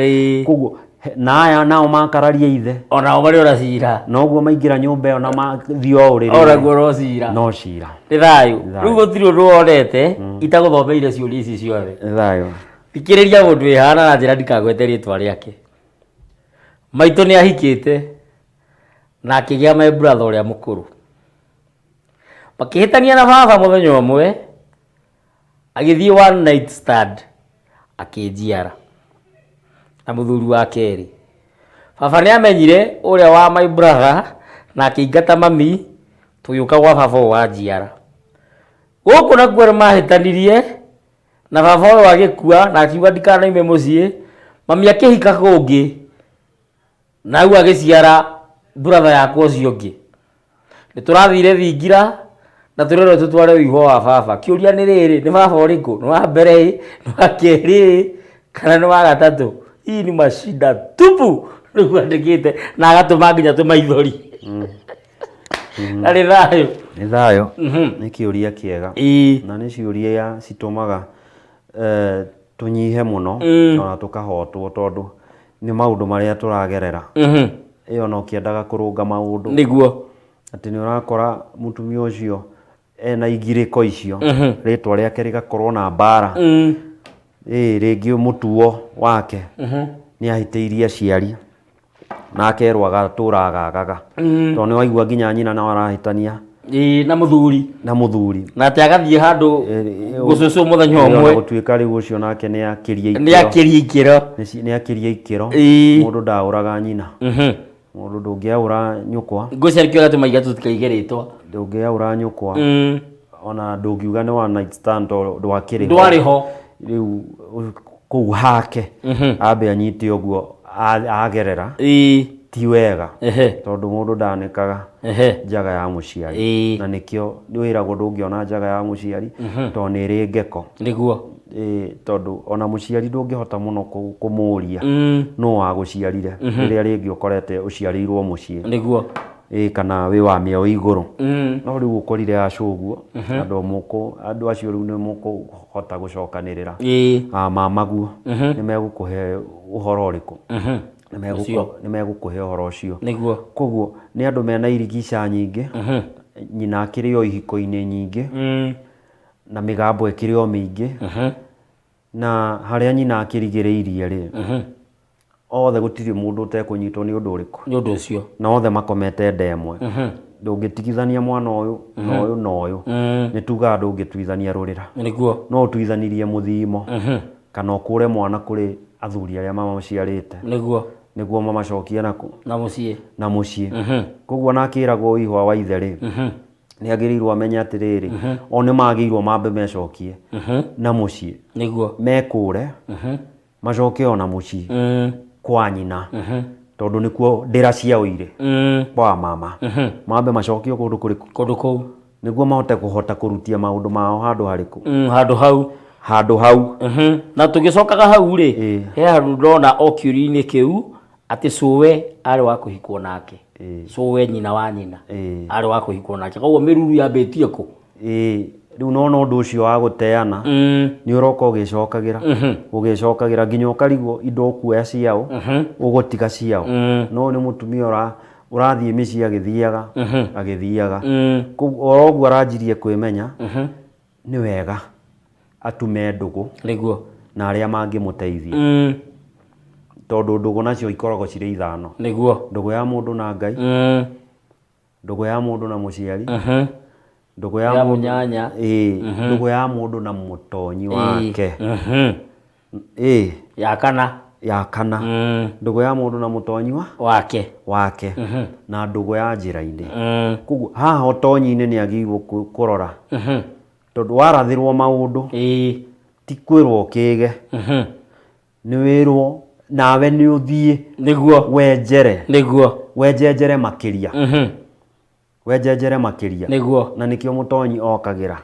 Koguo na aya nao makararia ithe, Onao marĩ ona cira. Noguo maingĩra nyũmba ĩyo na mathiĩ o ũrĩrĩ, Onaguo no cira. No cira. Nĩ thayũ. Rĩu gũtirĩ ũndũ wonete itagũthomeire ciũria ici ciothe. Nĩ thayũ. Thikĩrĩria mũndũ wĩhana na njĩra ndikagwete rĩtwa rĩake. Maitũ nĩ ahikĩte na akĩgĩa my brother ũrĩa mũkũrũ. Makĩhĩtania na baba mũthenya ũmwe, agĩthiĩ one night stand akĩnjiara na mũthuri wa kerĩ. Baba nĩ amenyire ũrĩa wa my brother na akĩingata mami, tũgĩũka gwa baba ũyũ wanjiara. Gũkũ nakuo nĩ mahĩtanirie na baba ũyũ agĩkua na akiuga ndikanaime mũciĩ. Mami akĩhika kũngĩ na hau agĩciara brother yakwa ũcio ũngĩ. Nĩ tũrathire thingira na tũrerwo tũtware ũihwa wa baba. Kĩũria nĩ rĩrĩ, nĩ baba ũrĩkũ? Nĩ wa mbere ĩ, nĩ wa kerĩ ĩ, kana nĩ wa gatatũ? Hii ni mashida tupu, nĩguo andĩkĩte na agatũma nginya tũmaithori. Na nĩ thayũ. Nĩ thayũ. Nĩ kĩũria kĩega, na nĩ ciũria citũmaga tũnyihe mũno ona tũkahotwo, tondũ nĩ maũndũ marĩa tũragerera. Ĩyo no kĩendaga kũrũnga maũndũ, atĩ nĩ ũrakora mũtumia ũcio ena igirĩko icio, rĩtwa rĩake rĩgakorwo na mbara. Ĩ rĩngĩ mũtuo wake nĩ ahĩtĩirie aciari na akerwo agatũra agagaga, tondũ nĩ waigua nginya nyina nao arahĩtania Ĩĩ, na mũthuri. Na mũthuri. Na atĩ agathiĩ handũ gũcũcũ mũthenya Ona ũmwe. Gũtuĩka rĩu ũcio nake nĩ akĩria Nĩ ikĩro. Akĩria ikĩro. Nĩ akĩria ikĩro. Mũndũ ndaũraga nyina. Mũndũ ndũngĩaũra nyũkwa. Ngwĩciria nĩkĩo gatũma iga tũtikaige rĩtwa. Ndũngĩaũra nyũkwa, ona ndũngiuga nĩ one night stand tondũ ndwakĩrĩ ho. Ndwarĩ ho. Rĩu kũu hake ambe anyite ũguo agerera ti wega, tondũ mũndũ ndanĩkaga njaga ya mũciari. Na nĩkĩo wĩragwo ndũngĩona njaga ya mũciari, tondũ nĩ ĩrĩ ngeko. Ĩĩ, tondũ ona mũciari ndũngĩhota mũno kũmũria nũ wagũciarire rĩrĩa rĩngĩ ũkorete ũciarĩirwo mũciĩ, ĩĩ, kana wĩ wa mĩao igũrũ. No rĩu ũkorire acu ũguo, andũ mũkũ andũ acio rĩu nĩ mũkũhota gũcokanĩrĩra. Ah, mamaguo nĩ megũkũhe ũhoro ũrĩkũ? Nĩ megũkũhe ũhoro ũcio. Koguo nĩ andũ mena irigica nyingĩ, nyina akĩrĩ o ihiko-inĩ nyingĩ, na mĩgambo ĩkĩrĩ o mĩingĩ, na harĩa nyina akĩrigĩrĩirie rĩ, othe gũtirĩ mũndũ ũtekũnyitwo nĩ ũndũ ũrĩkũ. Nĩ ũndũ ũcio. Na othe makomete nda ĩmwe. Ndũngĩtigithania mwana ũyũ na ũyũ na ũyũ. Nĩ tugaga ndũngĩtuithania rũrĩra, no ũtuithanirie mũthimo, kana ũkũre mwana kũrĩ athuri arĩa mamaciarĩte, nĩguo mamacokie nakũ? Na mũciĩ. Na mũciĩ. Koguo ona akĩragwo ũihwa wa ithe rĩ, nĩ agĩrĩirwo amenye atĩrĩrĩ, o nĩ magĩrĩirwo mambe mecokie na mũciĩ, mekũre, macoke ona mũciĩ kwa nyina, tondũ nĩkuo ndĩra ciao irĩ, kwa mama. Mambe macokio kũndũ kũrĩkũ? Kũndũ kũu. Nĩguo mahote kũhota kũrutia maũndũ mao handũ harĩkũ? Handũ hau. Handũ hau. Na tũgĩcokaga hau rĩ, he handũ ndona o kĩũria-inĩ kĩu atĩ cũwe arĩ wa kũhikwo nake, cũwe nyina wa nyina, arĩ wa kũhikwo nake, koguo mĩruru yambĩtie kũ? Ĩĩ, rĩu nona ũndũ ũcio wa gũteana nĩ ũroka ũgĩcokagĩra ũgĩcokagĩra nginya ũkarigwo indo ũkuoya ciao ũgũtiga ciao. No nĩ mũtumia ũrathiĩ mĩciĩ agĩthiaga agĩthiaga. Koguo oro ũguo aranjirie kwĩmenya, nĩ wega atume ndũgũ na arĩa mangĩmũteithia, tondũ ndũgũ nacio ikoragwo cirĩ 5. Ndũgũ ya mũndũ na Ngai, ndũgũ ya mũndũ na mũciari, ndũgũ ya Ya mũndũ mũnyanya. Ĩĩ, ndũgũ ya mũndũ na mũtonyi wake. Ĩĩ. Ya kana. Ya kana. Ndũgũ ya mũndũ na mũtonyi wa wake. Wake na ndũgũ ya njĩra-inĩ. Koguo haha ũtonyi-inĩ nĩ agĩrĩirwo kũrora, tondũ warathĩrwo maũndũ, ti kwĩrwo ũkĩge, nĩ wĩrwo nawe nĩ ũthiĩ wenjere, wenjenjere makĩria, wenjenjere makĩria. Na nĩkĩo mũtonyi okagĩra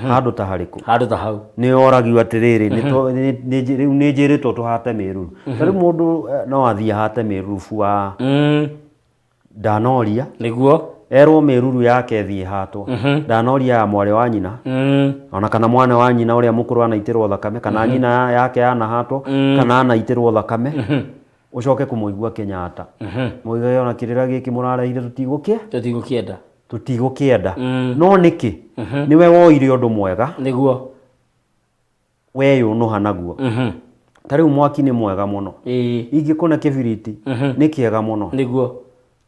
handũ ta harĩkũ? Handũ ta hau. Nĩ oragio atĩrĩrĩ, rĩu nĩ njĩrĩtwo tũhate mĩruru. Ta rĩu mũndũ no athiĩ ahate mĩruru bua, ndanoria, erwo mĩruru yake ĩthiĩ ĩhatwo, ndanoria ya mwarĩ wa nyina, ona kana mwana wa nyina ũrĩa mũkũrũ anaitĩrwo thakame, kana nyina yake yanahatwo, kana anaitĩrwo thakame, ũcoke kũmũigua Kenyatta mũigage ona kĩrĩra gĩkĩ mũrarehire tũtigũkĩ Tũtigũkĩenda. Tũtigũkĩenda. No nĩkĩ? Nĩwe woire ũndũ mwega, weyũnũha naguo. Ta rĩu mwaki nĩ mwega mũno, ingĩkũne kĩbiriti nĩ kĩega mũno,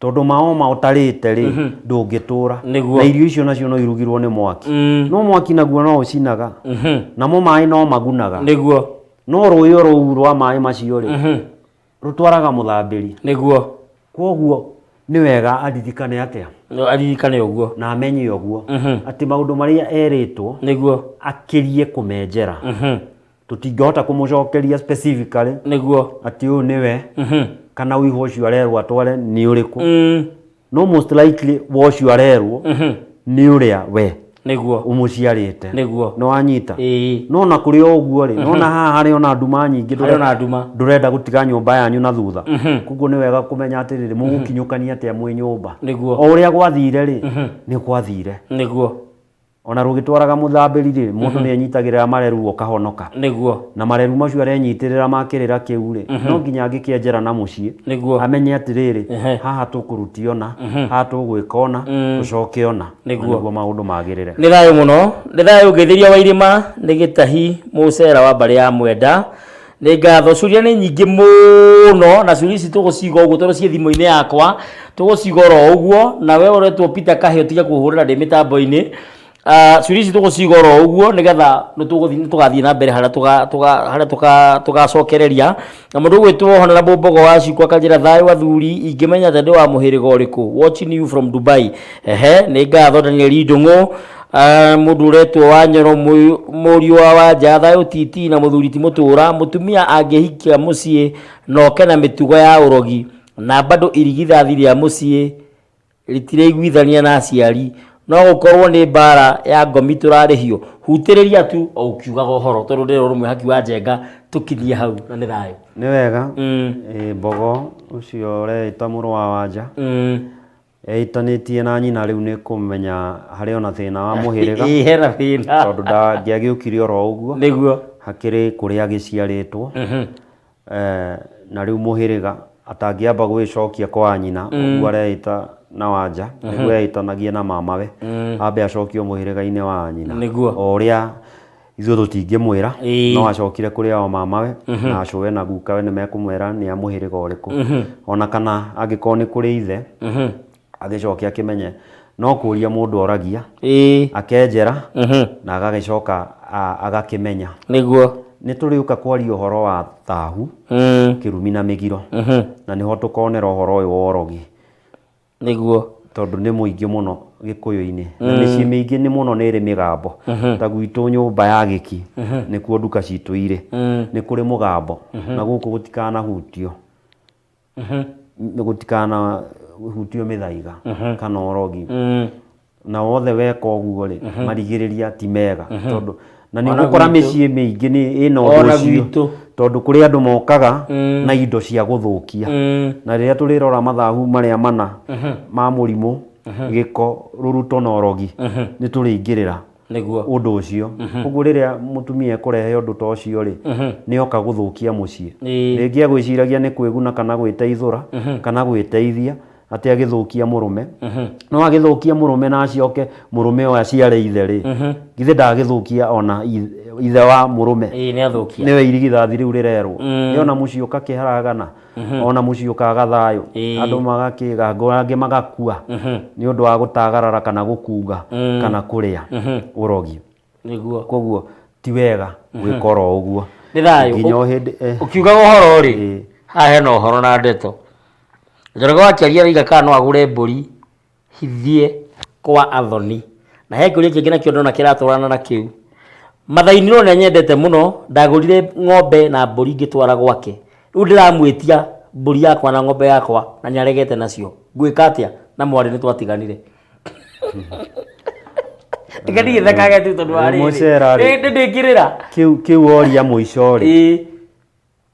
tondũ maoma ũtarĩte rĩ, ndũngĩtũra. Na irio icio nacio no irugirwo nĩ mwaki. No mwaki naguo no ũcinaga, namo maĩ no magunaga. No rũĩ o rũu rwa maĩ macio rĩ, rũtwaraga mũthambĩri. Koguo nĩ wega aririkane atĩa? No aririkane ũguo. Na amenye ũguo atĩ maũndũ marĩa erĩtwo, akĩrie kũmenjera. Tũtingĩhota kũmũcokeria specifically atĩ ũyũ nĩwe, kana ũihũ ũcio arerwo atware nĩ ũrĩkũ. No most likely wa ũcio arerwo nĩ ũrĩa we ũmũciarĩte. Nĩ wanyita? Ĩĩ. No na kũrĩ o ũguo rĩ, nona haha harĩ ona nduma nyingĩ. Harĩ ona nduma. Ndũrenda gũtiga nyũmba yanyu na thutha. Koguo nĩ wega kũmenya atĩrĩrĩ, mũgũkinyũkania atĩa mwĩ nyũmba. O ũrĩa gwathire rĩ, nĩ gwathire. Ona rũgĩtwaraga mũthambĩri rĩ, mũndũ nĩ enyitagĩrĩra mareru ũkahonoka. Na mareru macio arenyitĩrĩra ma kĩrĩra kĩu rĩ, no nginya angĩkĩenjera na mũciĩ, amenye atĩrĩrĩ, haha tũkũrutia ona, haha tũgwĩka ona, tũcoke ona. Na nĩguo maũndũ magĩrĩre. Nĩ thayũ mũno, nĩ thayũ. Ngeithĩria wa irĩma nĩ gĩtahi mũcera wa mbarĩ ya Mwenda. Nĩ ngatho. Ciũria nĩ nyingĩ mũno, na ciũria ici tũgũciga ũguo tondũ ciĩ thimũ-inĩ yakwa, tũgũciga oro ũguo. Na we ũretwo Peter Kahĩ, ũtige kũhũrĩra ndĩ mĩtambo-inĩ. Ciũria ici tũgũciga oro ũguo nĩgetha nĩ tũgathiĩ na mbere harĩa harĩa tũgacokereria. Na mũndũ ũgwĩtwo Honorable Mbogo wa Cikũ akanjĩra, thayũ athuri, ingĩmenya atĩ ndĩ wa mũhĩrĩga ũrĩkũ? Watching you from Dubai. Ehe, nĩ ngatho. Daniel Ndũng'ũ, mũndũ ũretwo Wanyoro, mũriũ wa Wanja, thayũ titi na mũthuri ti mũtũra. Mũtumia angĩhikia mũciĩ na oke na mĩtugo ya ũrogi, na bado irigithathi rĩa mũciĩ rĩtiraiguithania na aciari, no gũkorwo nĩ mbara ya ngomi tũrarĩhio? Hutĩrĩria tu o ũkiugaga ũhoro, tondũ ndĩrona ũrũmwe haki wa Njenga. Tũkinyie hau na nĩ thayũ. Nĩ wega. Ĩ, Mbogo ũcio ũreĩta mũrũ wa Wanja, eitanĩtie na nyina, rĩu nĩ kũmenya harĩ ona thĩna wa mũhĩrĩga. Ĩ, hena thĩna. Tondũ ndangĩagĩũkire oro ũguo. Hakĩrĩ kũrĩa agĩciarĩtwo. Na rĩu mũhĩrĩga atangĩamba gwĩcokia kwa nyina, ũguo areĩta na Wanja, nĩguo eĩtanagie na mamawe, ambe acokio mũhĩrĩga-inĩ wa nyina. O ũrĩa ithuĩ tũtingĩmwĩra, no acokire kũrĩ o mamawe na acũwe na gukawe, nĩ mekũmwĩra nĩ a mũhĩrĩga ũrĩkũ. Ona kana angĩkorwo nĩ kũrĩ ithe, agĩcoke akĩmenye no kũria mũndũ oragia, akenjera na agagĩcoka agakĩmenya. Nĩ tũrĩũka kwaria ũhoro wa thahu, kĩrumi na mĩgiro, na nĩho tũkonera ũhoro ũyũ wa ũrogi, tondũ nĩ mũingĩ mũno gĩkũyũ-inĩ, na mĩciĩ mĩingĩ nĩ mũno nĩ ĩrĩ mĩgambo. Ta gwitũ nyũmba ya gĩki, nĩkuo nduka citũ irĩ, nĩ kũrĩ mũgambo, na gũkũ gũtikanahutio, gũtikanahutio mĩthaiga kana ũrogi. Na wothe weka ũguo rĩ, marigĩrĩria ti mega, tondũ na nĩ Ona ũgũkora gwitũ. mĩciĩ mĩingĩ nĩ ĩna ũndũ Ona ũcio, gwitũ. Tondũ kũrĩ andũ mokaga na indo cia gũthũkia. Na rĩrĩa tũrĩrora mathahu marĩa mana ma mũrimũ, gĩko, rũruto na ũrogi, nĩ tũrĩingĩrĩra ũndũ ũcio. Koguo rĩrĩa mũtumia ekũrehe ũndũ ta ũcio rĩ, nĩ oka gũthũkia mũciĩ. Rĩngĩ agwĩciragia nĩ kwĩguna kana gwĩteithũra kana gwĩteithia, atĩ agĩthũkia mũrũme. No agĩthũkia mũrũme na acoke mũrũme ũyũ aciare ithe rĩ, githĩ ndagĩthũkia ona ithe wa mũrũme? Ĩĩ, nĩ athũkia. Nĩwe irigithathi rĩu rĩrerwo. Ona mũciĩ ũkakĩharagana, ona mũciĩ ũkaga thayũ, andũ magakĩgangwo, angĩ magakua nĩ ũndũ wa gũtagarara kana gũkunga kana kũrĩa ũrogi. Koguo ti wega gwĩka oro ũguo. Nĩ thayũ. Nginya o hĩndĩ Ũkiugaga ũhoro rĩ, haha hena ũhoro na ndeto. Njoroge wa Kĩaria arauga kana no agũre mbũri hithie kwa athoni. Na he kĩũria kĩngĩ nakĩo ndona kĩratwarana na kĩu. Mathai-inĩ ũrĩa nyendete mũno, ndagũrire ng'ombe na mbũri ngĩtwara gwake. Rĩu ndĩramwĩtia mbũri yakwa na ng'ombe yakwa na nĩ aregete nacio. Ngwĩka atĩa na mwarĩ nĩ twatiganire. Reke ndigĩthekage tu tondũ wa rĩrĩ. Mũcera rĩ. Nĩ ndĩkĩrĩra. Kĩu woria mũico rĩ, Ĩĩ.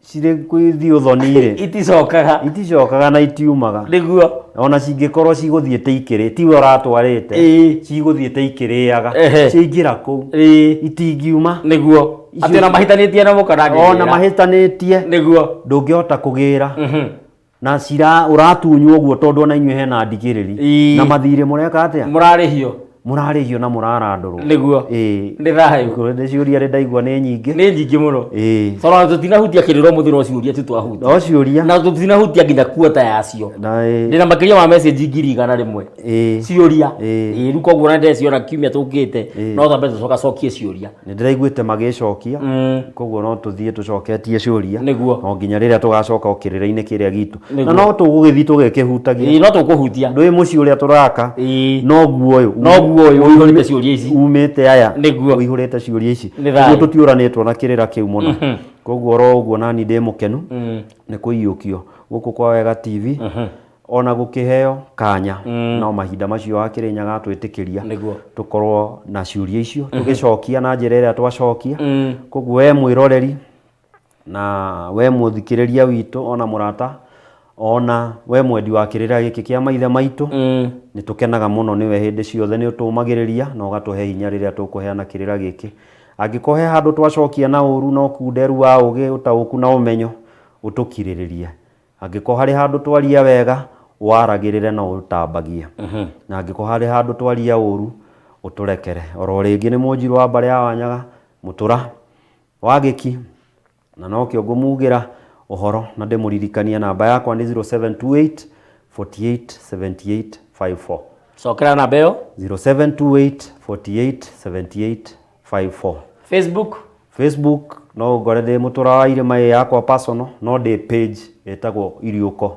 cirĩ kwĩthiĩ ũthoni rĩ, Iticokaga. Iticokaga na itiumaga. Nĩguo. Ona cingĩkorwo cigũthiĩte ikĩrĩ, tiwe ũratwarĩte, cigũthiĩte ikĩrĩaga, ciaingĩra kũu, itingiuma. Nĩguo. Atĩ ona mahĩtanĩtie na mũka ndangĩgĩra. Ona mahĩtanĩtie. Nĩguo. Ndũngĩhota kũgĩra. Na cira ũratunywo ũguo tondũ ona inyuĩ hena ndigĩrĩri. Na mathirĩ mũreka atĩa? Mũrarĩhio. Mũrarĩhio na mũrarandũrwo. Nĩguo. Nĩ thayũ. Nĩ ciũria rĩ ndaigua nĩ nyingĩ. Nĩ nyingĩ mũno. Tondũ tũtinahutia kĩrĩro mũthĩ no ciũria tu twahutia. No ciũria. Na tũtinahutia nginya kuota yacio. Ndĩna makĩria ma message 100,000. Ciũria. Rĩu koguo na ndĩreciona kiumia tũkĩte no twambe tũcoka cokie ciũria. Nĩ ndĩraiguĩte magĩcokia, koguo no tũthiĩ tũcoketie ciũria. Nĩguo. O nginya rĩrĩa tũgacoka o kĩrĩra-inĩ kĩrĩa gitũ. Na no tũgũgĩthiĩ tũgĩkĩhutagia. Ĩĩ no tũkũhutia. Ndũĩ mũciĩ ũrĩa tũraka. Noguo ũyũ. Noguo ũyũ ũihũrĩte ciũria ici. Umĩte aya. Nĩguo. Ũihũrĩte ciũria ici. Nĩ thayũ. Koguo tũtiũranĩtwo na kĩrĩra kĩu mũno. Koguo oro ũguo nani ndĩ mũkenu nĩ kũiyũkio gũkũ kwa Wega TV. Ona gũkĩheo kanya no mahinda macio wa Kĩrĩnyaga atwĩtĩkĩria tũkorwo na ciũria icio tũgĩcokia na njĩra ĩrĩa twacokia. Koguo we mwĩroreri na we mũthikĩrĩria witũ ona mũrata ona we mwendi wa kĩrĩra gĩkĩ kĩa maithe maitũ, nĩ tũkenaga mũno nĩwe hĩndĩ ciothe, nĩ ũtũmagĩrĩria na ũgatũhe hinya rĩrĩa tũkũheana kĩrĩra gĩkĩ. Angĩkorwo he handũ twacokia na ũru na ũkunderu wa ũgĩ, ũtaũku na ũmenyo, ũtũkirĩrĩrie. Angĩkorwo harĩ handũ twaria wega, waragĩrĩre na ũtambagie. Na angĩkorwo harĩ handũ twaria ũru, ũtũrekere. Oro rĩngĩ nĩ mũnjirũ wa mbarĩ ya Wanyaga, Mũtũra wa Gĩki, na nokĩo ngũmugĩra ũhoro na ndĩmũririkanie namba yakwa nĩ 0728 48 78 54. Cokera namba ĩyo. 0728 48 78 54. Facebook? Facebook no ngore ndĩ Mũtũra wa Irĩma ĩ yakwa personal, no ndĩ page ĩtagwo Iriũko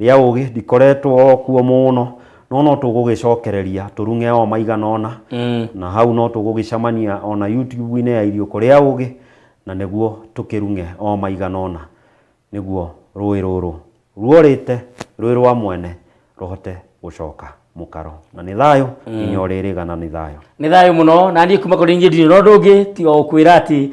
rĩa Ũgĩ, ndikoretwo kuo mũno, no no tũgũgĩcokereria tũrung'e o maigana ũna, na hau no tũgũgĩcemania ona YouTube-inĩ ya Iriũko rĩa Ũgĩ, na nĩguo tũkĩrung'e o maigana ũna, nĩguo rũĩ rũrũ ruorĩte rwĩ rwa mwene rũhote gũcoka mũkaro. Na nĩ thayũ nginya ũrĩrĩgana, nĩ thayũ. Nĩ thayũ mũno. Na niĩ kuma kũrĩ niĩ ndirĩ na ũndũ ũngĩ tiga gũkwĩra atĩ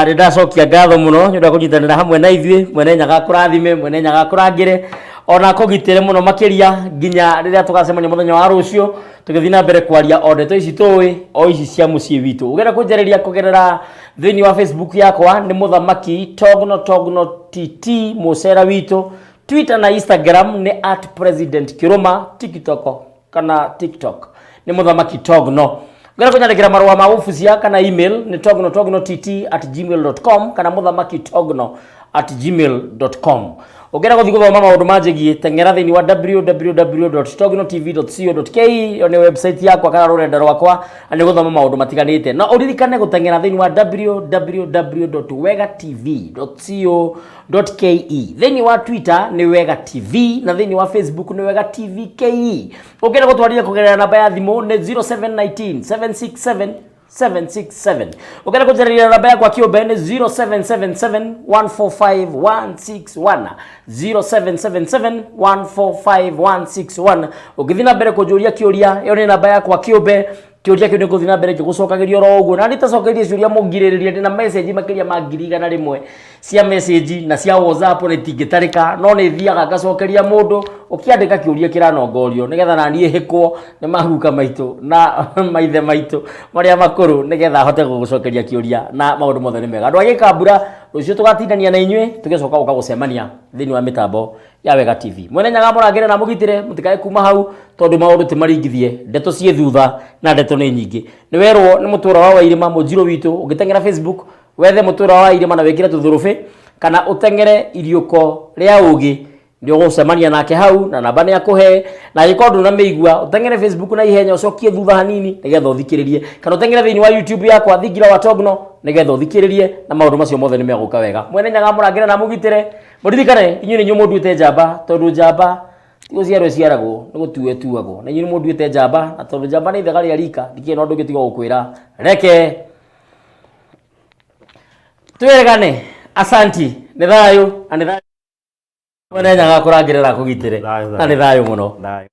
nĩ ndacokia ngatho mũno nĩ ũndũ wa kũnyitanĩra hamwe na ithuĩ. Mwene Nyaga akũrathime, Mwene Nyaga akũrangĩre, ona akũgitĩre mũno makĩria nginya rĩrĩa tũgacemania mũthenya wa rũciũ tũgĩthiĩ na mbere kwaria o ndeto ici tũĩ o ici cia mũciĩ witũ. Ũngĩenda kũnjarĩria kũgerera thĩinĩ wa Facebook yakwa nĩ Mũthamaki Togno Togno TT mũcera witũ. Twitter na Instagram nĩ at President Kiruma, TikTok kana TikTok nĩ Mũthamaki Togno. Ũngĩenda kũnyandĩkĩra marũa ma gũbucia kana email nĩ tognotognott@gmail.com kana mũthamakitogno@gmail.com. Ũngĩenda gũthiĩ gũthoma maũndũ manjĩgiĩ, teng'era thĩinĩ wa www.tognotv.co.ke, ĩyo nĩ website yakwa kana rũrenda rwakwa, na nĩ gũthoma maũndũ matiganĩte. Na ũririkane gũteng'era thĩinĩ wa www.wegatv.co.ke. Thĩinĩ wa Twitter nĩ Wega TV na thĩinĩ wa Facebook nĩ Wega TV KE. Ũngĩenda gũtwarĩria kũgerera namba ya thimũ nĩ 0719 767 767. Ũngĩenda kũnjarĩria namba yakwa kĩũmbe nĩ 0777 145 161. 0777 145 161. Ũngĩthiĩ na mbere kũnjũria kĩũria, ĩyo nĩ namba yakwa kĩũmbe. Kĩũria kĩu nĩ ngũthiĩ na mbere ngĩgũcokagĩria oro ũguo. Na nĩtacokeirie ciũria mũngirĩrĩrie, ndĩna message makĩria ma 100,000 cia message na cia WhatsApp na itingĩtarĩka, no nĩ thiaga ngacokeria mũndũ ũkĩandĩka kĩũria kĩranongorio nĩgetha na niĩ hĩkwo nĩ maguka maitũ na maithe maitũ marĩa makũrũ nĩgetha ahote gũgũcokeria kĩũria na maũndũ mothe nĩ mega. Andũ a Gĩkambura, rũciũ tũgatindania na inyuĩ tũgĩcoka gũka gũcemania thĩinĩ wa mĩtambo ya Wega TV. Mwene Nyaga mũrangĩre na mũgitĩre, mũtikae kuma hau tondũ maũndũ ti maringithie, ndeto ciĩ thutha na ndeto nĩ nyingĩ. Nĩ werwo nĩ Mũtũra wa Wairĩma mũnjirũ witũ, ũngĩteng'era Facebook wethe Mũtũra wa Wairĩma na wĩkĩre tũthũrũbĩ kana ũteng'ere Iriũko rĩa Ũgĩ, nĩ ũgũcemania nake hau na namba nĩ akũhe, na angĩkorwo ndũnamĩigua ũteng'ere Facebook na ihenya ũcokie thutha hanini nĩgetha ũthikĩrĩrie, kana ũteng'ere thĩinĩ wa YouTube yakwa Thingira wa Togno Nĩgetha ũthikĩrĩrie na maũndũ macio mothe nĩ megũka wega. Mwene Nyaga amũrangĩre na amũgitĩre. Mũririkane inyuĩ nĩ inyuĩ mũnduĩte njamba, tondũ njamba ti gũciarwo ĩciaragwo, nĩ gũtuo ĩtuagwo. Na inyuĩ nĩ mũnduĩte njamba, na tondũ njamba nĩ ithaga rĩa rika, ndikĩrĩ na ũndũ ũngĩ tiga gũkwĩra reke twĩrĩgane. Asanti, nĩ thayũ na nĩ thayũ. Mwene Nyaga akũrangĩre na akũgitĩre. Thayũ, Na nĩ thayũ mũno. Thayũ.